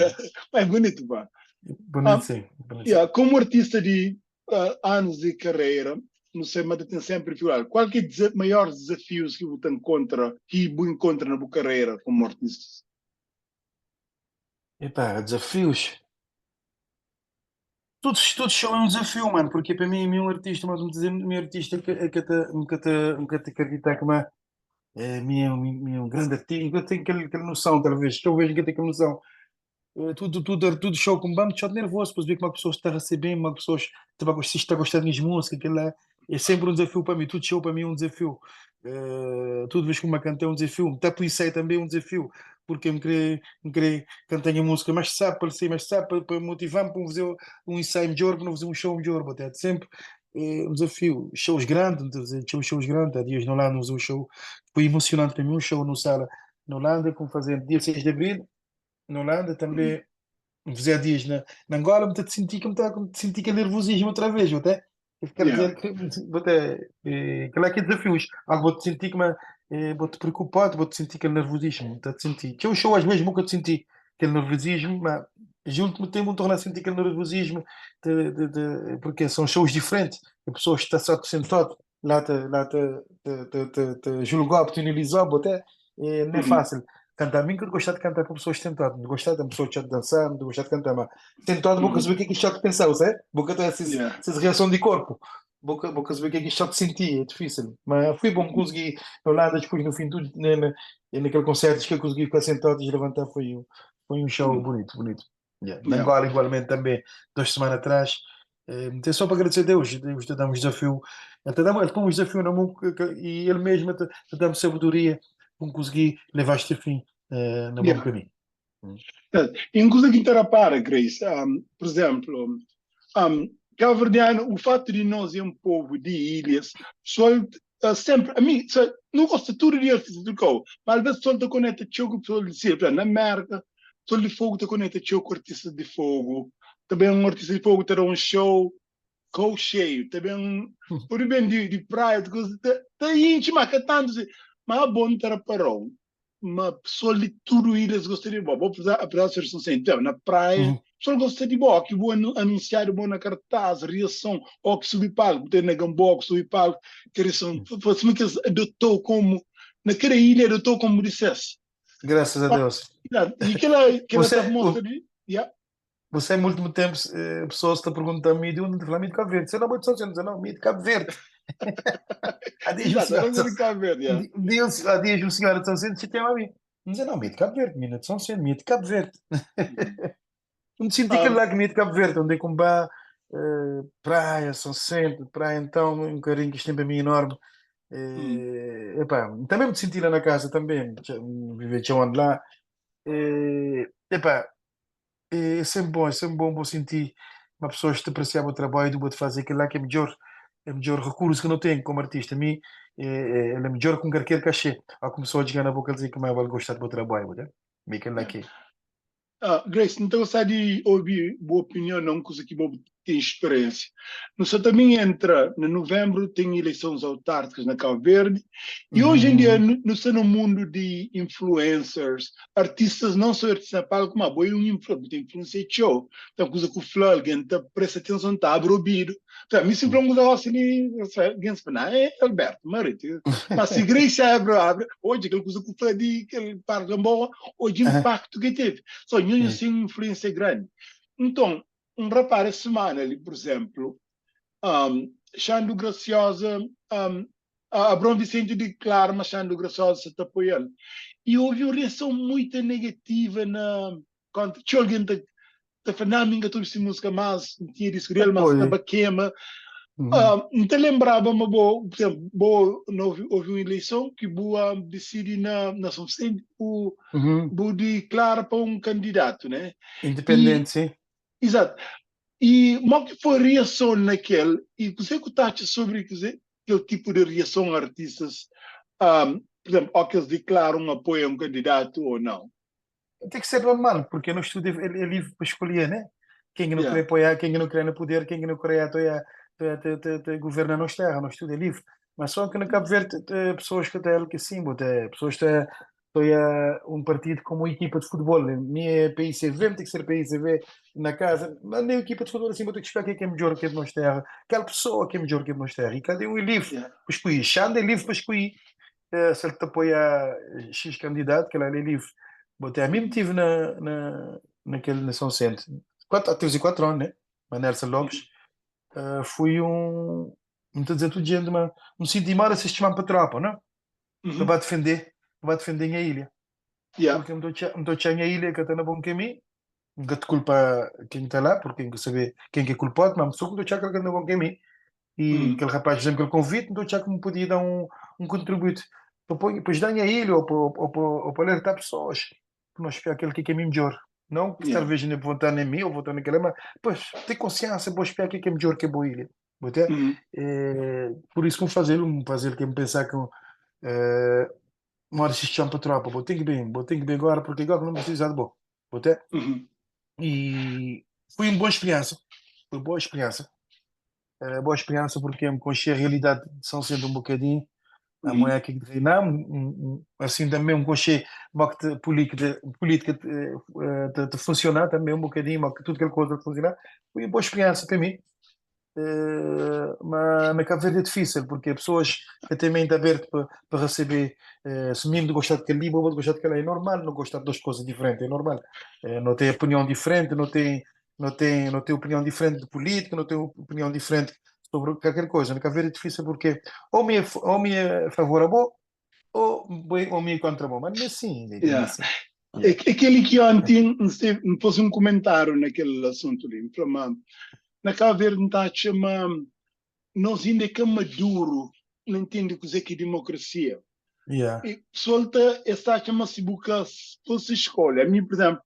Mas é bonito, pá. Bonito, sim, bonito, sim. Como artista de anos de carreira, não sei, mas tem sempre figurado. Qual que é o maior desafio que você encontra, que você encontra na sua carreira como artista? Epá, desafios? Todos são um desafio, mano, porque para mim, um artista, mas vamos dizer, meu artista é que até, nunca te, nunca te acreditar que uma, é, minha, minha, minha, um grande artista, eu tenho aquela noção, talvez, talvez nunca tenha aquela noção. Tudo show com bando, show nervoso, depois ver como a pessoa está recebendo, como a pessoa está a gostar, está gostando de música, aquilo é sempre um desafio para mim, tudo show para mim é um desafio. Tudo vez que uma canta é um desafio, até por isso é também um desafio, porque eu me queria cantar a música, mas sabe para ser, mas sabe para motivar-me para fazer um ensaio melhor, para não fazer um show melhor, até sempre. um desafio. Shows grandes, não estou a dizer, shows grandes. Há dias na Holanda, um show foi emocionante para mim, um show no sala na Holanda, como fazer dia 6 de abril, na Holanda também, fazer dias na Angola, me senti que me senti que nervosismo outra vez, até. Eu quero dizer que vou ter, aquilo é que é desafios. Algo vou te sentir que me, vou te preocupar, vou te sentir aquele nervosismo, te sentir. Que eu show às vezes nunca te senti aquele nervosismo, mas junto-me tempo me torna a sentir aquele nervosismo de, porque são shows diferentes, a pessoa está só sentado lá te, te, te, te, te julgar, te analisar, até não é fácil. Cantar, a mim que eu gosto de cantar para pessoas sentadas, não gosto de pessoas de dançar, não gosto de cantar, mas sentado vou saber o que é que está a pensar, sabe? Vou ter essa, essa reação de corpo, vou saber o que é que está a sentir, é difícil. Mas foi bom conseguir, lá depois no fim tudo, naquele concerto que eu consegui ficar sentado e levantar, foi um show bonito, bonito. Na Angola, igualmente, também, 2 semanas atrás. É só para agradecer a Deus, Deus te dá um desafio, ele te dá, ele põe um desafio na mão e ele mesmo te dá sabedoria para conseguir levar este fim no bom caminho. Inclusive que para, Grace, por exemplo, cabo-verdiano, o fato de nós é um povo de ilhas, pessoal sempre, a mim, não gosto tudo de artista do cão, mas às vezes pessoal te conecta com o pessoal de sempre, na América, pessoal de fogo te conecta com artista de fogo, também um artista de fogo terá um show com cheio, também por bem de praia, de coisa, tá íntima, cantando, mas é bom ter parou. Uma pessoa de tudo ilhas gosta de boa. Vou apesar de ser sem então, na praia, pessoa gosta de boa, que vou anunciar bom na cartaz, reação, ou que subir palco, ter na Gamboa, que subir palco, que reação, foi assim que adotou como, naquela ilha adotou como dissesse. Graças a Deus. E aquela você, mostra de, yeah. Você, no último tempo, pessoas estão perguntando a mim de onde falar de Cabo Verde. Você não pode só dizer, não, de Cabo Verde. Há dias o senhor, de Cabo Verde, yeah. Há dias o senhor de São Vicente tem a mim. Não dizer, não, de Cabo Verde, mina de São Vicente, minha de Cabo Verde. Não senti aquele lá que minha de Cabo Verde, onde é com praia, São Vicente, praia então, um carinho que isto tem para mim enorme. Epá, também me senti lá na casa também, viver onde lá. Epá, é sempre bom vou sentir uma pessoa que te apreciar o trabalho, vou te fazer aquilo lá que é melhor recurso que eu não tenho como artista. A mim, é melhor com qualquer cachê. Há começou a chegar na boca dizer que mais vale gostar do meu trabalho, né? Me aquilo lá que Grace, então gostaria de ouvir boa opinião, não coisa que vou tem experiência. No só também entra, em novembro tem eleições autárquicas na Cabo Verde e hoje em dia no, no mundo de influencers, artistas, não só artistas na palco, mas boi um influencer, tem influência show. Então coisa que o fla, alguém tá presta atenção, tá abre o ouvido. Então, me sempre um negócio ali, alguém se fala, é Alberto, marido. Mas se Grace abre, abre, hoje aquela coisa que o fla de aquele par de boa, hoje o impacto que teve. Só não tem influência grande. Então, um rapaz semana ali, por exemplo, Xando Graciosa, Abrão Vicente declara, mas Xando Graciosa se apoiando. E houve uma reação muito negativa na quando tinha alguém tá falando, não, minha essa música, mas não tinha disco dele, mas estava queima. Então lembrava, mas bo, por exemplo, bo, não houve, houve uma eleição que boa decide na São Vicente, o bo declara para um candidato, né? Independente, sim. Exato. E como que foi a reação naquele? E você que está sobre dizer, aquele tipo de reação a artistas, por exemplo, ou que eles declaram apoio a um candidato ou não? Tem que ser normal, porque no estudo é livre para escolher, né? Quem não quer apoiar, quem não quer no poder, quem não quer apoiar, te, governa nos terra, no estudo é livre. Mas só que no Cabo Verde, pessoas que até que sim, até pessoas que apoia um partido como equipa de futebol. Nem é PICV, tem que ser PICV na casa, mas nem equipa de futebol assim, vou ter que explicar quem é melhor que é de nós terra, aquela pessoa que é melhor que é de nós terra. E cada um é livre para escolher. Xanda é livre para escolher. Se ele te apoia X candidato, que ele é livre. Botei a mim me tive na, naquele na São Vicente, há 3 e 4 anos, né? Manelson Lopes, fui um, não estou a dizer tudo gente, mas me senti mal a assistir para a tropa, não? Para defender a ilha. Porque não estou a ilha que está no bom caminho, nunca te culpa quem está lá, porque não saber quem que é culpado, mas só que estou a que no bom caminho. E aquele rapaz, por exemplo, aquele convite, não estou a que me podia dar um contributo para depois dar a ilha ou para alertar pessoas, para nós espiar aquele que é melhor. Não que talvez nem votar nem mim ou votar naquele, mas pois, ter consciência, vou espiar aquele que é melhor que a boa ilha. Bo te, por isso que m fazel, que m pensar que eh, mora se chama pa tropa, bo tem que bem, bo tem que bem agora, porque agora que não precisa de bo. Bo te, e foi uma boa experiência, foi boa experiência. Boa experiência porque me conheci a realidade de São Vicente um bocadinho, a mulher aqui de Renan, assim também me conheci como que política, política de, de funcionar também um bocadinho, como que tudo aquela coisa de funcionar, foi uma boa experiência para mim. Mas na Cabo Verde é difícil, porque pessoas que têm mente aberta para receber, se mesmo de gostar daquele livro, ou de gostar daquela, é normal não gostar de duas coisas diferentes, é normal. Não tem opinião diferente, não tem opinião diferente de política, não tem opinião diferente sobre qualquer coisa. Na Cabo Verde é difícil porque ou me é favorável ou me é contra bom, mas não é assim, não é assim. É aquele que ontem me pôs um comentário naquele assunto ali, mas na Cabo Verde não está a chamar, nós ainda é que é maduro, não entende o que é que é democracia. E pessoal está a chamar se busca fosse escolha. A mim, por exemplo,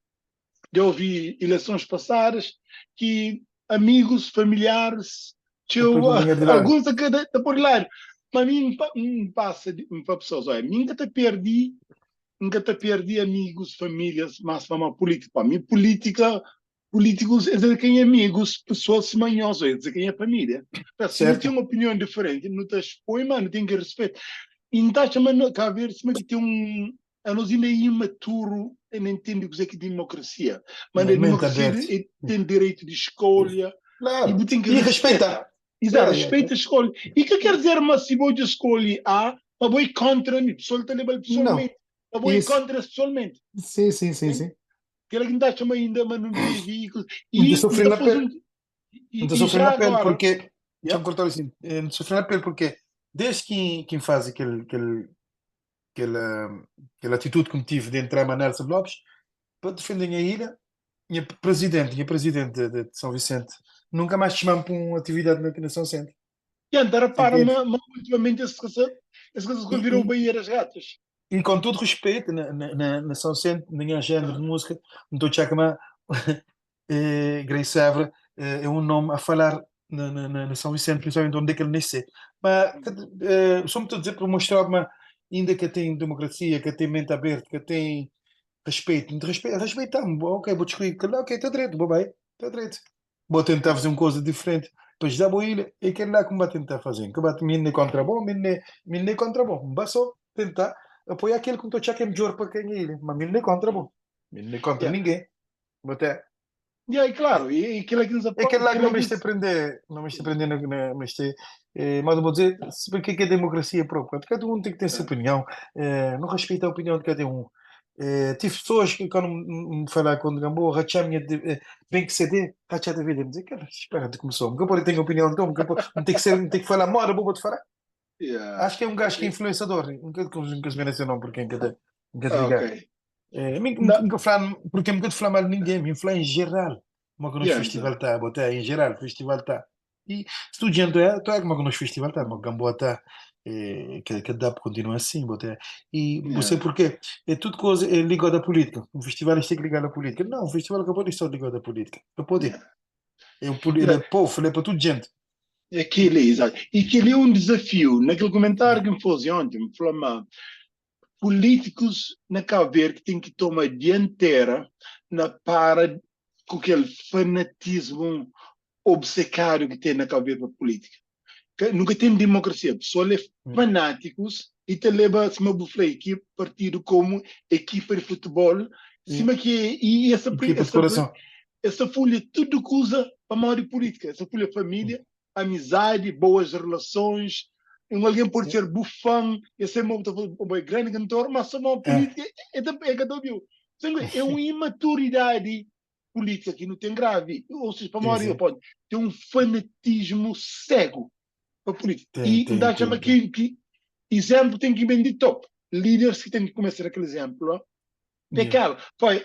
eu ouvi eleições passadas que amigos, familiares, tio, alguns aqui da por lá. Mas a mim me passa para pessoas, olha, nunca te perdi, nunca te perdi amigos, famílias, mas para uma política. Para mim, política, políticos é dizer quem é amigos, pessoas manhosas, é dizer quem é família. Se não tem uma opinião diferente, não te expõe, mano, tem que respeitar. E não está chamando, cá a ver, se que tem um, a nós ainda é imaturo e não entende o que é que é democracia. Mas a democracia tem direito de escolha. Claro. E tem que E respeitar. Exato, respeita a escolha. E que quer dizer, mas se vou escolher A, mas vou contra mim, pessoal está levando pessoalmente. Mas vou contra pessoalmente. Sim. Aquela que não está chamando ainda, mas não vive. E sofrer na pele. Não sofrer na pele porque. Deixa eu cortar assim. Não sofrer na pele porque desde que quem faz aquela atitude que tive de entrar na Nelson Lopes para defender a ilha, minha presidente de São Vicente nunca mais chamou para uma atividade na São Vicente. E andar repara, mas ultimamente esse caso virou Baía das Gatas. E com todo respeito, na São Vicente, nenhum género de música, não estou a chamar Grace Évora é um nome a falar na São Vicente, principalmente onde é que ele nasceu. Mas só me estou a dizer para mostrar-me ainda que tem democracia, que tem mente aberta, que tem respeito, respeito, respeitamos, ok, vou descobrir que ok, está direito, vou bem, está direito. Vou tentar fazer uma coisa diferente. Depois da boa ilha, é aquele lá que me vai tentar fazer. Que bate mim contra bom, mim contra bom. Vai só tentar apoiar aquele que estou a achar que é melhor para quem é ele. Mas mim nem contra bom. Mim nem contra ninguém. Vou até. E aí, claro, e aquilo é que nos É aquele lá que não me está a aprender, não me está a aprender, não me está, mas vou dizer, o que é democracia própria? Cada um tem que ter sua opinião, não respeita a opinião de cada um. Tive pessoas que quando me falar com o Gamboa, rachar minha, bem que CD, rachar da vida, me dizer, cara, espera, de começou, nunca pode ter opinião, então, nunca pode, não tem que ser, não tem que falar, mora, vou te falar. Acho que é um gajo que é influenciador, nunca nunca se merece não, porque nunca te, nunca te ligar. Nunca falar, porque nunca te falar mal de ninguém, me infla em geral. Como que no festival está, botar em geral, festival está. E se tu gente é, tu é como que no festival está, mas Gamboa está, que dá para continuar assim, botar. E você porque é tudo coisa é ligado à política. Um festival tem que ligar à política. Não, um festival que pode estar ligado à política. Não pode. É um é povo, é para tudo gente. Aquilo, exato. E aquilo é um desafio. Naquele comentário que me fez ontem, me falou, políticos na Cabo Verde têm que tomar dianteira na para com aquele fanatismo obcecado que tem na Cabo Verde para a política. Que nunca tem democracia. A pessoa é fanáticos e te leva, se me buflei, equipe, partido como equipa de futebol, cima que e essa essa, essa folha tudo que usa para modo de política, essa folha família, amizade, boas relações. Um alguém pode ser bufão, esse é um, um grande cantor, mas só uma política é, é, é, é uma imaturidade política que não tem grave. Ou seja, para a pode ter um fanatismo cego para a política. Tem, e tem, dá chama que exemplo tem que vir de top. Líderes que têm que começar aquele exemplo. É aquela,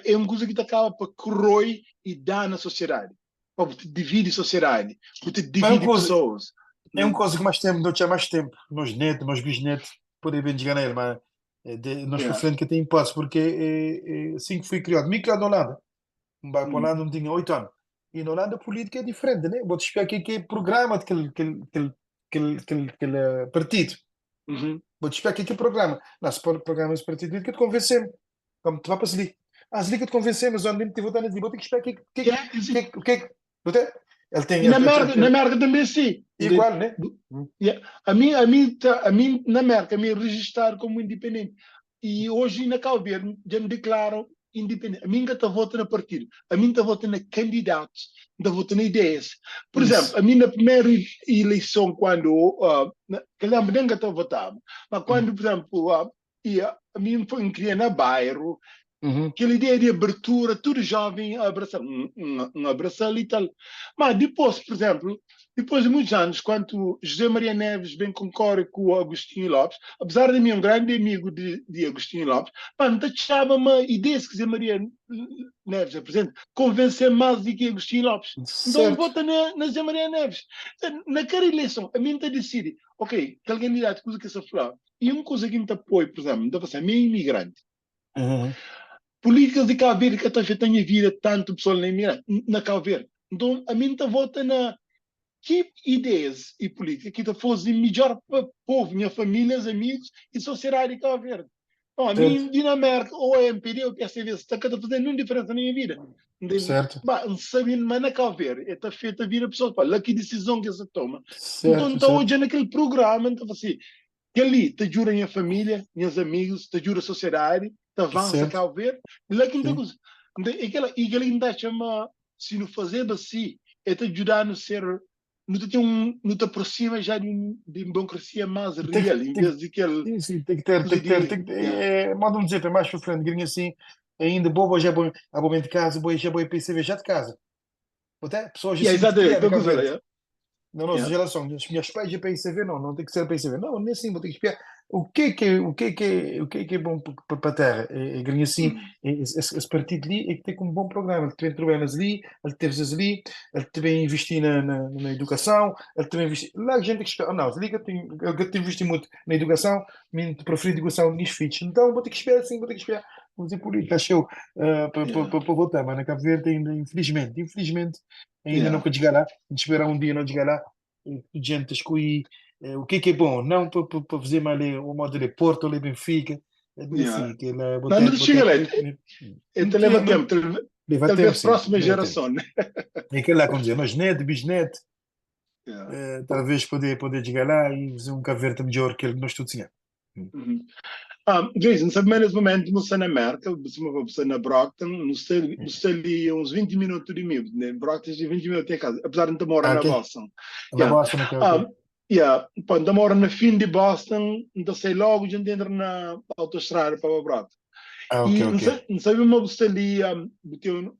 é uma coisa que acaba para corroer e dar na sociedade. Para divide a sociedade, para divide pessoas. É uma coisa que mais tempo, não tinha mais tempo. Meus netos, meus bisnetos, podem bem desganar, mas nós para frente que tem hipótese, porque é, assim que fui criado, me criado na Holanda. Um bar para a Holanda, não tinha 8 anos. E na Holanda política é diferente, né? Bo ta spia ke ke programa de kel kel kel kel kel kel eh, partido. Uhum. Bo ta spia ke ke programa. Não, se por programa desse partido que te convencer, como tu vai para ali. Ah, se li que te convencer, mas onde te votar nesse, bo tem que espiar que que Yeah, que que que que ele tem E na ele, ele, América, na ele, América também é assim. igual, né? Yeah. A mim, na América, me registraram como independente. E hoje na Cabo Verde já me declaram independente. A mim nunca está votando na partido. A mim está votando na candidatos, está votando na ideias. Por exemplo, Isso. a mim na primeira eleição, quando, que lembro, nunca está votando, mas quando, por exemplo, ia, a mim foi criar na bairro, Uhum. aquela ideia de abertura, tudo jovem a abraçar, um abraçar e tal. Mas depois, por exemplo, depois de muitos anos, quando José Maria Neves vem concorre com o Agostinho Lopes, apesar de mim um grande amigo de Agostinho Lopes, pá, não achava uma ideia que José Maria Neves apresenta, convencer mais do que Agostinho Lopes. Então Certo. vota na José Maria Neves. Naquela eleição, a mim está decide, ok, aquele candidato que usa que essa flor, e uma coisa que me apoia, por exemplo, me está a mim é imigrante. Uhum. Políticas de Cabo Verde que está afetando a vida tanto pessoal na, imigrante, na Cabo Verde. Então, a mim vota na que ideias e política que te fosse melhor para o povo, minha família, amigos e sociedade de Cabo Verde. Então, a Certo. mim, Dinamarca, ou a MPD, ou o PSV, está a fazer nenhuma diferença na minha vida. Entende? Certo. Bah, não sabe, mas na Cabo Verde, está feita a vida pessoal, pá, lá que decisão que se toma. Então, Certo, está certo. hoje naquele programa, então, assim, que ali te ajuda a minha família, meus amigos, te ajuda a sociedade, te avança Certo. Cabo Verde, lá que não Sim. tem aquela e aquela ainda chama se não fazer assim, é te ajudar a não ser não te tem um, não te aproxima já de uma democracia mais Tem que, real, em tem que, vez de aquele sim, sim, tem que ter, coisa tem que ter, de tem que ter, yeah. é, modo de dizer, é mais para frente, gringo assim, ainda boa, já vou, a boa de casa, boa, já vou PCV já de casa. Até pessoas Yeah, assim muito exatamente, criadas estou em com Cabo isso, Verde. yeah. Na nossa Yeah. geração, os meus pais já PICV, não, não tem que ser PICV. Não, nem assim, vou ter que espiar. O que é que é, o que é que é, o que é bom para a terra? É, é, ganha assim, Hum. é, esse partido ali é que tem um bom programa. Ele também trabalha ali, ele teve ali, ele também investir na educação, ele também investir. Lá a gente que espera, oh, não, ali que eu tenho, eu que investir muito na educação, me prefiro educação dos filhos. Então vou ter que esperar assim, vou ter que esperar. Vamos dizer por isso, acho eu, Yeah. para voltar, mas na Cabo Verde ainda, infelizmente, infelizmente, ainda não Yeah. chegar lá de esperar um dia não chegar lá, e gente escolhe o que é bom, não para fazer mal o modo de Porto, ou Benfica, é Yeah. assim, que ela Não, boté não chega boté lá, político, te leva tempo, talvez, leva tempo, talvez sim, próxima leva tempo. geração, né? É aquele lá, como dizer, nós neto, bisneto, Yeah. talvez poder chegar lá e fazer um Cabo Verde melhor que ele nós todos tínhamos. Uhum. Jason, sabe, nesse momento, não está na América, você está na Brockton, não está, não está ali uns 20 minutos de mim, né? Brockton é 20 minutos de casa, apesar de não morar Ah, na ok. Boston. Na Yeah. Boston, ok, ok. Um, yeah. Pô, então moro na fim de Boston, então sei logo, a gente entra na autoestrada para Brockton. Ah, ok, E não ok. sei, não sabe uma você ali um,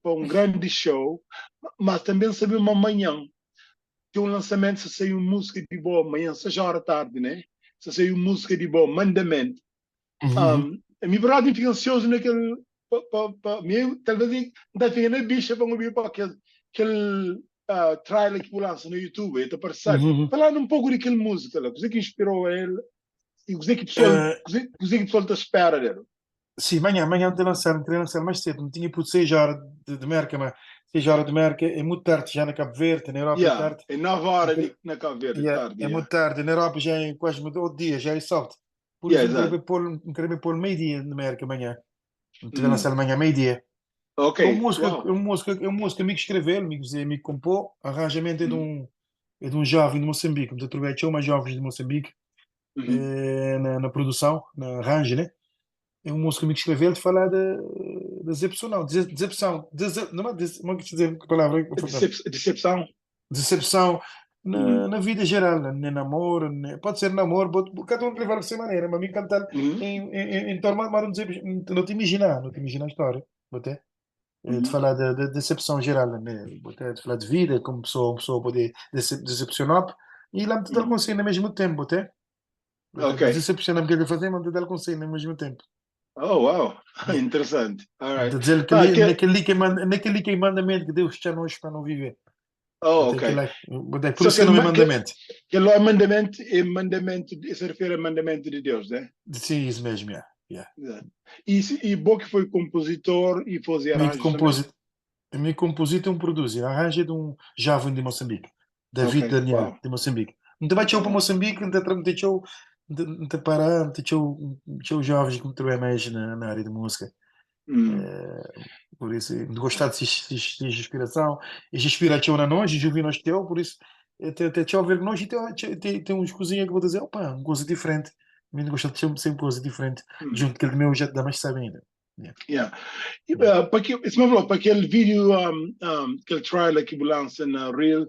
para um grande show, mas também sabe uma manhã, tem um lançamento, se saiu música de boa manhã, seja hora tarde, né? Se saiu música de boa, mandamento. Uhum. A minha verdade fica ansioso naquele. Pa, pa, pa, meu, talvez não fica na bicha para ouvir para aquele trailer que lança no YouTube, está para Uhum. Falando um pouco daquela música lá, o que inspirou ele e o que o pessoal, Eh, o que o pessoal está espera dele. Sim, amanhã, amanhã não te lançar mais cedo. Não tinha por 6 horas de Merca, mas 6 horas de Merca é muito tarde já na Cabo Verde, na Europa é Yeah, tarde. é 9 Não horas quero- de, na Cabo Verde, Yeah, tarde, é yeah. muito tarde. Na Europa já é quase outro dia, já é sábado. Por Yeah, isso não quero exato. ver pôr, não quero ver pôr meio-dia na América amanhã. Não te lançar Hum. amanhã meio-dia. Ok, É uma música, uau. é uma música, é uma música amigo escreveu, amigo, amigo compôs. Arranjamento é de Hum. um, é de um jovem de Moçambique. Me atrovei mais jovens de Moçambique Uhum. na produção, na arranjo, né? É um músico amigo que escreveu, ele fala da decepção, não, decepção, não é, não quis dizer que palavra, perdão. Decepção. Decepção na, Hum. na vida geral, né? Namoro, né? Pode ser namoro, cada um levar de sua maneira, mas me encantar Uhum. em torno, mas não, dizer, não te imaginar, não te imaginar a história, até de Uhum. falar da decepção geral, né? Até de falar de vida, como pessoa pode decepcionar, e lá me te dá Uhum. conselho ao mesmo tempo, até. Ok. Decepciona porque ele fazer, mas te dá conselho ao mesmo tempo. Oh, wow. Interessante. All De right. dizer que Ah, ali, que... naquele que manda, naquele que é mandamento que Deus está nós para não viver. Oh, Até ok. que lá, é por Só isso que, que não é que, mandamento. que lá é mandamento, é mandamento, se refere a mandamento de Deus, né? Sim, isso mesmo, yeah. Yeah. Exato. E, e Bo que foi compositor e fazia Meio que arranjos também. compôs. Mi konpozita i N produzi. Arranju é di un jóven di Mosanbiki, David Ok, Daniel, uau. di Mosanbiki. N ta bai txeu pa Mosanbiki, N ta tra, N ten txeu, N ta, N ta para, N ten txeu, txeu jóvens ki N ta bai mexe na, na ária di múzika. Hum. Por isso, N gosta de sis, sis, sis inspiração. E inspira txeu na nós, e ouvir nós teu, por isso, até, até txeu ver nós e tem, tem, tem, tem uns cozinha que vou dizer, opa, uma coisa diferente. Mim gosta de sempre, sempre coisa diferente. Hum. Junto que ele meu já te dá mais sabe ainda. Yeah. Yeah. E, Yeah. pa ki, se me falou, pa aquele vídeo, aquele trailer que lança na Reel,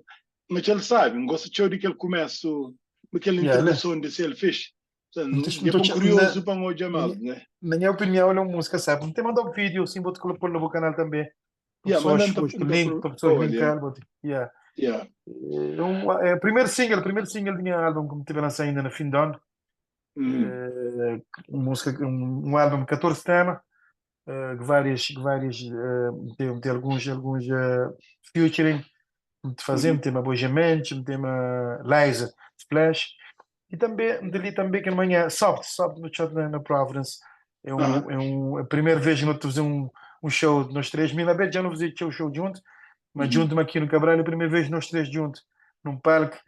mas ele sabe, não gosta txeu de que ele começo, aquela Yeah, né? introdução de Selfish. Não Então, te, é não bom te, curioso na, para um olhar na mais, minha, né? na minha opinião, ele é uma música sabe. Não te mandou um vídeo, assim, vou te colocar no meu canal também. Para Yeah, pessoas, manda os então link, por para pessoas favor, yeah. linkar. Vou te, yeah. Yeah. É, um, é o primeiro single do meu álbum que me tive a lançar ainda no fim de ano. Hum. É, uma música, um álbum de 14 temas, que várias, que várias, tem, tem alguns, alguns featuring, te fazemos, Uhum. tem uma Boja Mendes, tem uma Liza Splash, e também, dali também que amanhã, sobe, sobe no chat na, na Providence, é Aham. um, é um, a primeira vez que nós fazemos um, um show de nós três, Mila Beth já não fazia show, show junto, mas Uhum. junto-me aqui no Cabral, é a primeira vez nós três juntos, num palco,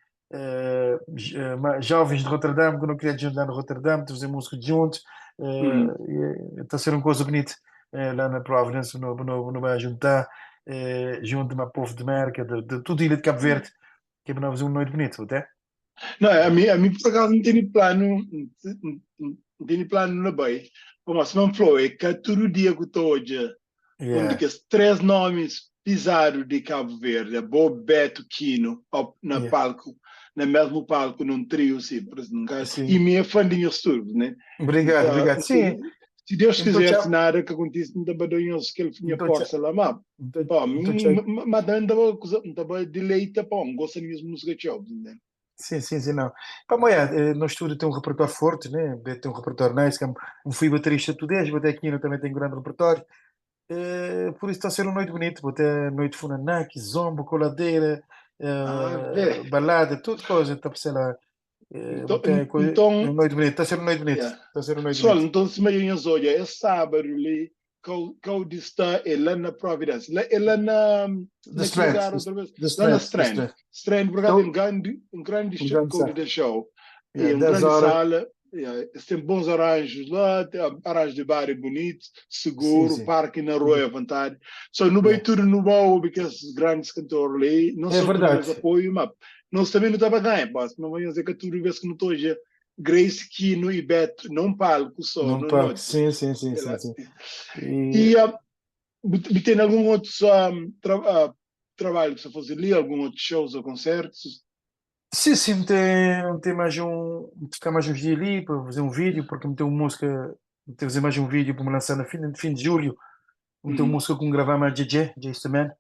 jovens de Rotterdam, que não queria juntar no Rotterdam, fazer música juntos, Uhum. está a ser uma coisa bonita, lá na Providence, no, no, no vai juntar, junto-me a povo de América, de tudo a ilha de Cabo Uhum. Verde, que é para nós fazer uma noite bonita, até? Não, a mim por acaso não tenho plano, não, não tenho plano na Bahia. Mas se não falou, é que todo dia que estou hoje, um Yeah, daqueles três nomes pisados de Cabo Verde, é Bo Beto Quino, na yeah. palco, na mesmo palco, num trio, sim, por exemplo, E Sim. me é fã de meus né? Obrigado, Então, obrigado. Sim, se Deus então quiser, se tchau. nada que acontece, não está que ele tinha Então tchau. força lá, mas, Então, pô, então tchau. mas também estava deleita, pô, gosto de minhas músicas, tchau, né? Sim, sim, sim, não. Pá, mas é, no estúdio tem um repertório forte, né? Beto tem um repertório nice, que é um um fui baterista tu dez, botei aqui, também tem um grande repertório. Por isso está a ser uma noite bonita, vou ter noite funaná, zombo, coladeira, Ah, vê. balada, tudo coisa, está por ser lá. Então, Vou ter coisa, é então uma noite bonita, está a ser uma noite bonita, yeah. está a ser uma noite Pessoal, bonita. então se meio em olha, é sábado ali, qual está é lá na Providence, lá, é lá na, The naquele Strand, lugar outra vez, The lá na Strand, The Strand. Strand. Strand, por acaso, é Então, um grande um show, grande code sábado. de show. E Yeah, um 10 grande horas, sala, yeah, eles têm bons arranjos lá, tem arranjos de bar bonito, sim, seguro, sim. parque na rua à vontade. Só no meio Yeah. tudo no baú, porque esses grandes cantores ali, não É só por nos verdade. apoio, mas nós também não estava ganhando, não vamos dizer que tudo vez que não estou Grace, Kino e Beto num palco só, Num no parque, noite. sim, sim, sim, sim, sim. E E, tem algum outro tra trabalho que você faz ali, algum outro shows ou concertos? sim, sim, tem, tem mais um, ficar mais uns dias ali para fazer um vídeo, porque me tem uma música, tem fazer mais um vídeo para me lançar no fim, no fim de julho. Me tem uma Uhum. música com gravar mais JJ, Jason Man,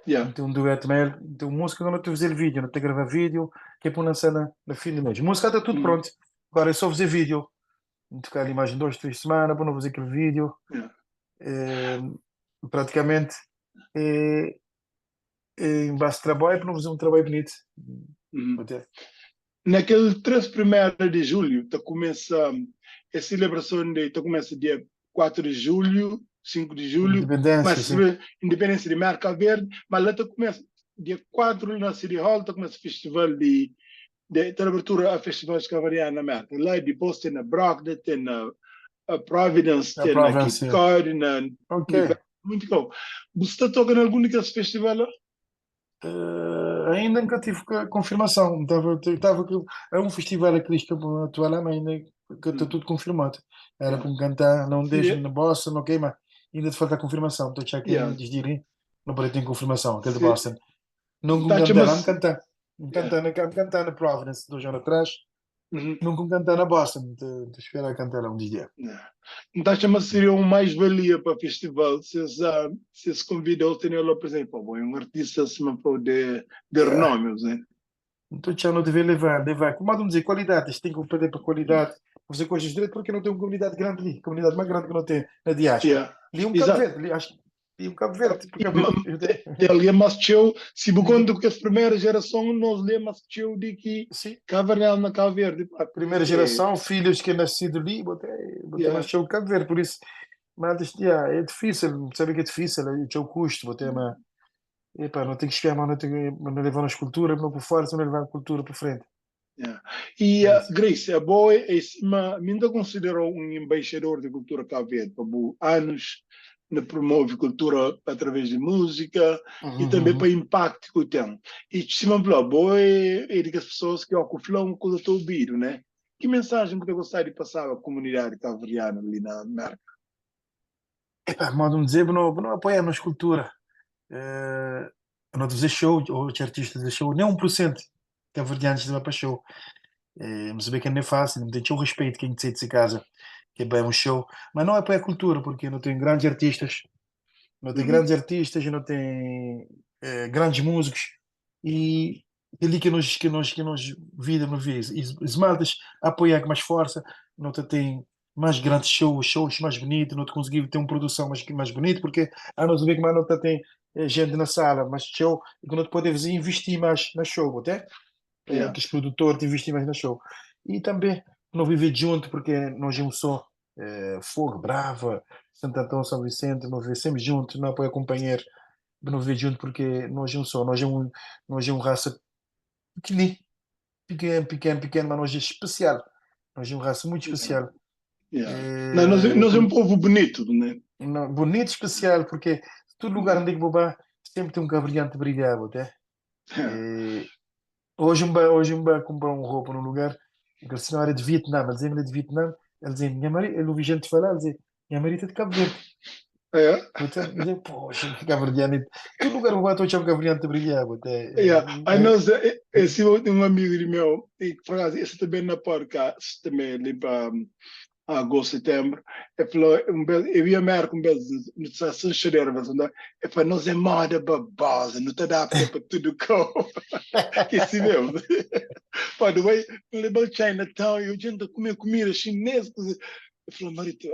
Yeah. me tem um dueto com ele, me tem uma música que eu não estou a fazer vídeo, não tenho que gravar vídeo, que é para lançar na, no fim do mês. A música está tudo Uhum. pronto, agora é só fazer vídeo. Me ficar ali mais 2, 3 semanas para não fazer aquele vídeo. Yeah. Eh, praticamente eh, em base de trabalho para não fazer um trabalho bonito. Uhum. Até. Naquele 3 primeiro de julho, tá começa a celebração de, tá começa dia 4 de julho, 5 de julho, Independência, mas sim. independência de Marca Verde, mas lá tá começa dia 4 na City Hall, tá começa o festival de abertura a festivais cavariana na América. Lá depois tem na Brogdon, tem na Providence, A tem na Cape Providence. Cod, na Ok. muito bom. Você está tocando algum daqueles festivais lá? Ainda nunca tive confirmação. Estava, estava, é um festival aqui que eu atual lá, mas ainda que está Hum, tudo confirmado. Era yeah. para me cantar, não deixo Seria, na Boston, ok, mas ainda te falta a confirmação. Estou já aqui yeah. um desdir, não parei ter confirmação, aquele de Se, Boston. Nunca me tá cantar lá, me chama-se, cantar. Me yeah. cantar na, me cantar na Providence, 2 anos atrás. Uhum. Nunca me cantar na Boston. Estou a esperar cantar lá um dia. Yeah. Então chama-se seria um mais-valia para o festival se se, se se convidou ter lá, por exemplo, bom, um artista acima de Yeah. renome, né? Então já não devia levar, levar. Como vamos dizer, qualidade, isto tem que perder para qualidade, fazer coisas direito, porque não tem uma comunidade grande ali, comunidade mais grande que não tem na diáspora. Yeah. Ali um Cabo Exato. Verde, ali, acho, ali um Cabo Verde, porque Cabo Verde, Tem ali mais teu, se conta que a primeira geração nós lemos mais teu de que sim, Cavernal na Cabo Verde, pá, por primeira isso é, geração, filhos que é nascido ali, botei, botei yeah. mais teu Cabo Verde, por isso, mas yeah, é difícil, sabe que é difícil, é o teu custo, botei uma. Epá, não tem que espiar, mas não tem que não levar nas cultura, não por força, não levar a cultura para frente. Yeah. E É isso. Grace, a boa é ma minda considerou um embaixador de cultura Cabo Verde, para anos na promove cultura através de música e também para Uhum. o impacto que tem. E se me falou, boa é, é de que as pessoas que ocupam um coisa estou ouvindo, né? Que mensagem que você gostaria de passar à comunidade cabo-verdiana ali na América? Epá, modo de dizer, não, não apoiamos cultura. Eh, não fazer show, ou os artistas de show, nem 1% cabo-verdianos vai para show. Eh, mas saber que não é fácil, não tem o respeito quem sai de casa, que é bem um show. Mas não apoia a cultura, porque não tem grandes artistas, não tem Uhum. grandes artistas, não tem grandes músicos. E ali que nos vida não vê. E os maltas apoiar com mais força, não te tem mais grandes shows, shows mais bonitos, não te conseguir ter uma produção mais bonita, porque a não saber que mais não te tem gente na sala, mas show, que não te pode fazer investir mais na show, até? Yeah. Que os produtores investir mais na show. E também não viver junto, porque nós é um só. Fogo, Brava, Santo Antão, São Vicente, não viver sempre junto, não apoia companheiro, não viver junto porque nós é um só, nós é um raça pequenino, pequeno, pequeno, pequeno, mas nós é especial. Nós é um raça muito Yeah. especial. Yeah. Não, nós, nós é um povo bonito, né? Não, bonito, especial, porque todo lugar onde é que vou sempre tem um cabo-verdiano brilhar, até. Eh, hoje um ba comprar um roupa num lugar, aquele senhor era de Vietnã, ele dizia, ele é de Vietnã, ele dizia, minha mãe, ele ouvi gente falar, ele dizia, minha marido é de Cabo Verde. É. Então, dizia, poxa, cabo-verdiano, todo lugar vou estou a cabo-verdiano a brilhar, até. Yeah. Aí nós, esse um amigo de meu, e por acaso, esse também na podcast, também ali para agosto, setembro, ele falou, um belo, eu ia América um belo, no São Xavier, mas ele falou, nós é moda babosa, não te adapta para tudo com. Que esse mesmo. Pá, do way, levou Chinatown, e a gente a comer comida chinesa. Ele falou, Marito,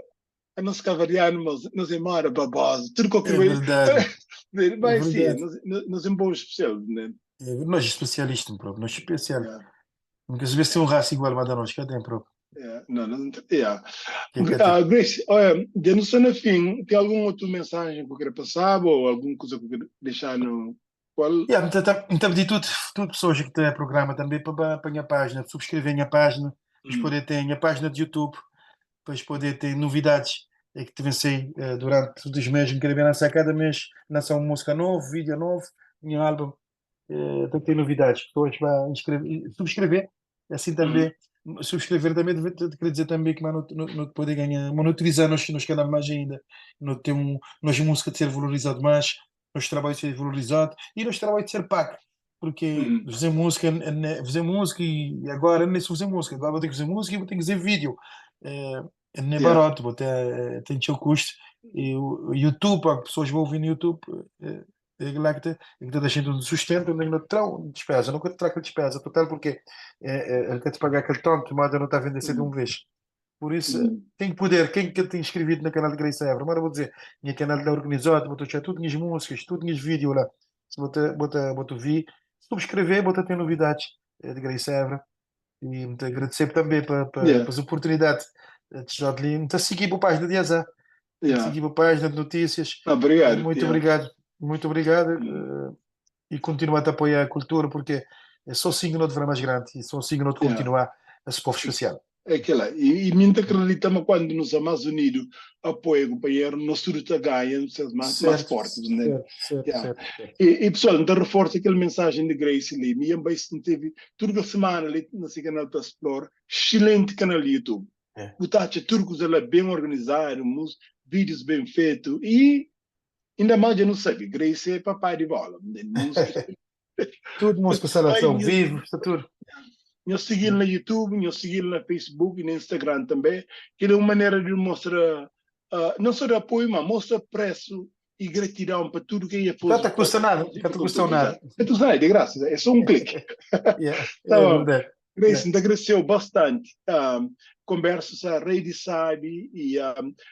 a nossa cavariano, mas nós é moda babosa, tudo É qualquer verdade, é Vai sim, verdade. nós é um bom especial, né? É, nós especialistas próprio, nós especial. Yeah, Nunca se vê se um raça igual a nós, cá tem próprio. yeah. Não, não, yeah. Que cá tem. Grace, olha, já não sei no fim, tem alguma outra mensagem que eu queira passar ou alguma coisa que eu queira deixar no qual? Yeah, então, então pedi tudo pessoas que têm programa também para a minha página, subscrever a minha página, depois poder ter a minha página de YouTube, depois poder ter novidades é que te vencei durante todos os meses, me quero bem lançar cada mês, lançar uma música nova, vídeo novo, um álbum, tem que ter novidades, pessoas vão inscrever, subscrever, assim também, subscrever também, quer dizer também que não, não, não poder ganhar, mas não utilizar nos canais mais ainda, não ter um, nós música de ser valorizado mais, nosso trabalho de ser valorizado e nosso trabalho de ser pago, porque fazer música, fazer música e agora nem só fazer música, agora vou ter que fazer música e vou ter que fazer vídeo, é, não é barato, vou ter, tem seu custo, e o YouTube, as pessoas vão ouvir no YouTube, é, é lá que te, é que te deixando de sustento, nem no trão despesa, nunca te trago despesa total, porque ele quer te pagar aquele tanto, mas eu não está a vender de uma vez. Por isso, tem poder. Quem que tem inscrevido no canal de Grace Évora? Mas eu vou dizer, minha canal está organizado, vou deixar tudo minhas músicas, tudo minhas vídeos lá. Se vou te, vou te, vou te ouvir, subscrever, vou ter novidades de Grace Évora. E muito agradecer também para as oportunidades de estar ali. Muito seguir a página de Azar. Seguir a página de notícias. Obrigado. Muito obrigado. Muito obrigado. E continuar a apoiar a cultura, porque é só assim que não deverá mais grande e só assim que não continuar esse povo especial. É aquela, e me acreditamos quando nos mais unidos apoia o companheiro, nós tudo está ganha, mais, mais fortes, né? Certo. E pessoal, então reforça aquela mensagem de Grace ali, minha mãe teve toda a semana ali nesse canal da Explore, excelente canal de YouTube. O Tacha Turcos ela é bem organizado, vídeos bem feitos e ainda mais eu não sabe, Grace é papai de bola, né? Música. Tudo música seleção vivo, está tudo. Eu segui no YouTube, eu segui no Facebook e no Instagram também, que é uma maneira de mostrar, não só de apoio, mas mostra preço e gratidão para tudo que ia fazer. Não te custa nada, não te custa nada. Não te custa nada, de graça, é só um clique. Yeah, Tá é bom. verdade. Grace, te agradeceu bastante. Conversa, a rede sabe, e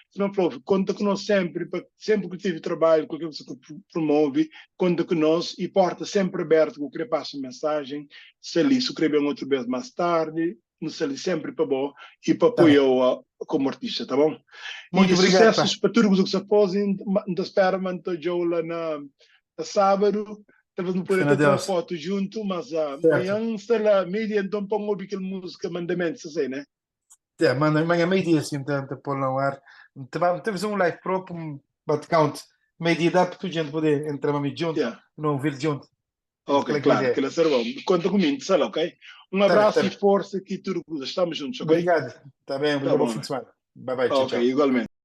se não for, conta conosco sempre, sempre que tive trabalho, qualquer coisa que promove, conta conosco e porta sempre aberta, que eu queria passar mensagem, se ali, se eu querer bem outro vez mais tarde, nos ali sempre para bom e para Tá bem. apoiar como artista, tá bom? Muito E obrigado, sucessos pá. para tudo o que você faz, não espera, manter lá na Sábadu, talvez nu pode Fé na até tra un Deus. foto junto, mas uh, Certo. manhã sta lá, meio-dia, então para ouvir aquela música Mandamento, sei, né? É, manda, amanhã meio-dia assim, então, te pôr lá no ar. Te vamos fazer um live próprio, um bate count. Meio-dia dá para toda gente poder entrar mami junto, Yeah. não ouvir junto. Ok, Qual é que é a claro, ideia? que ser bom. Conta comigo, sei lá, ok? Um Tá bem, abraço tá e bem. força aqui, tudo, estamos juntos, ok? Obrigado. Tá bem, Tá obrigado. Bom bom, fim né? de semana. Bye bye, tchau, Ok, tchau. igualmente.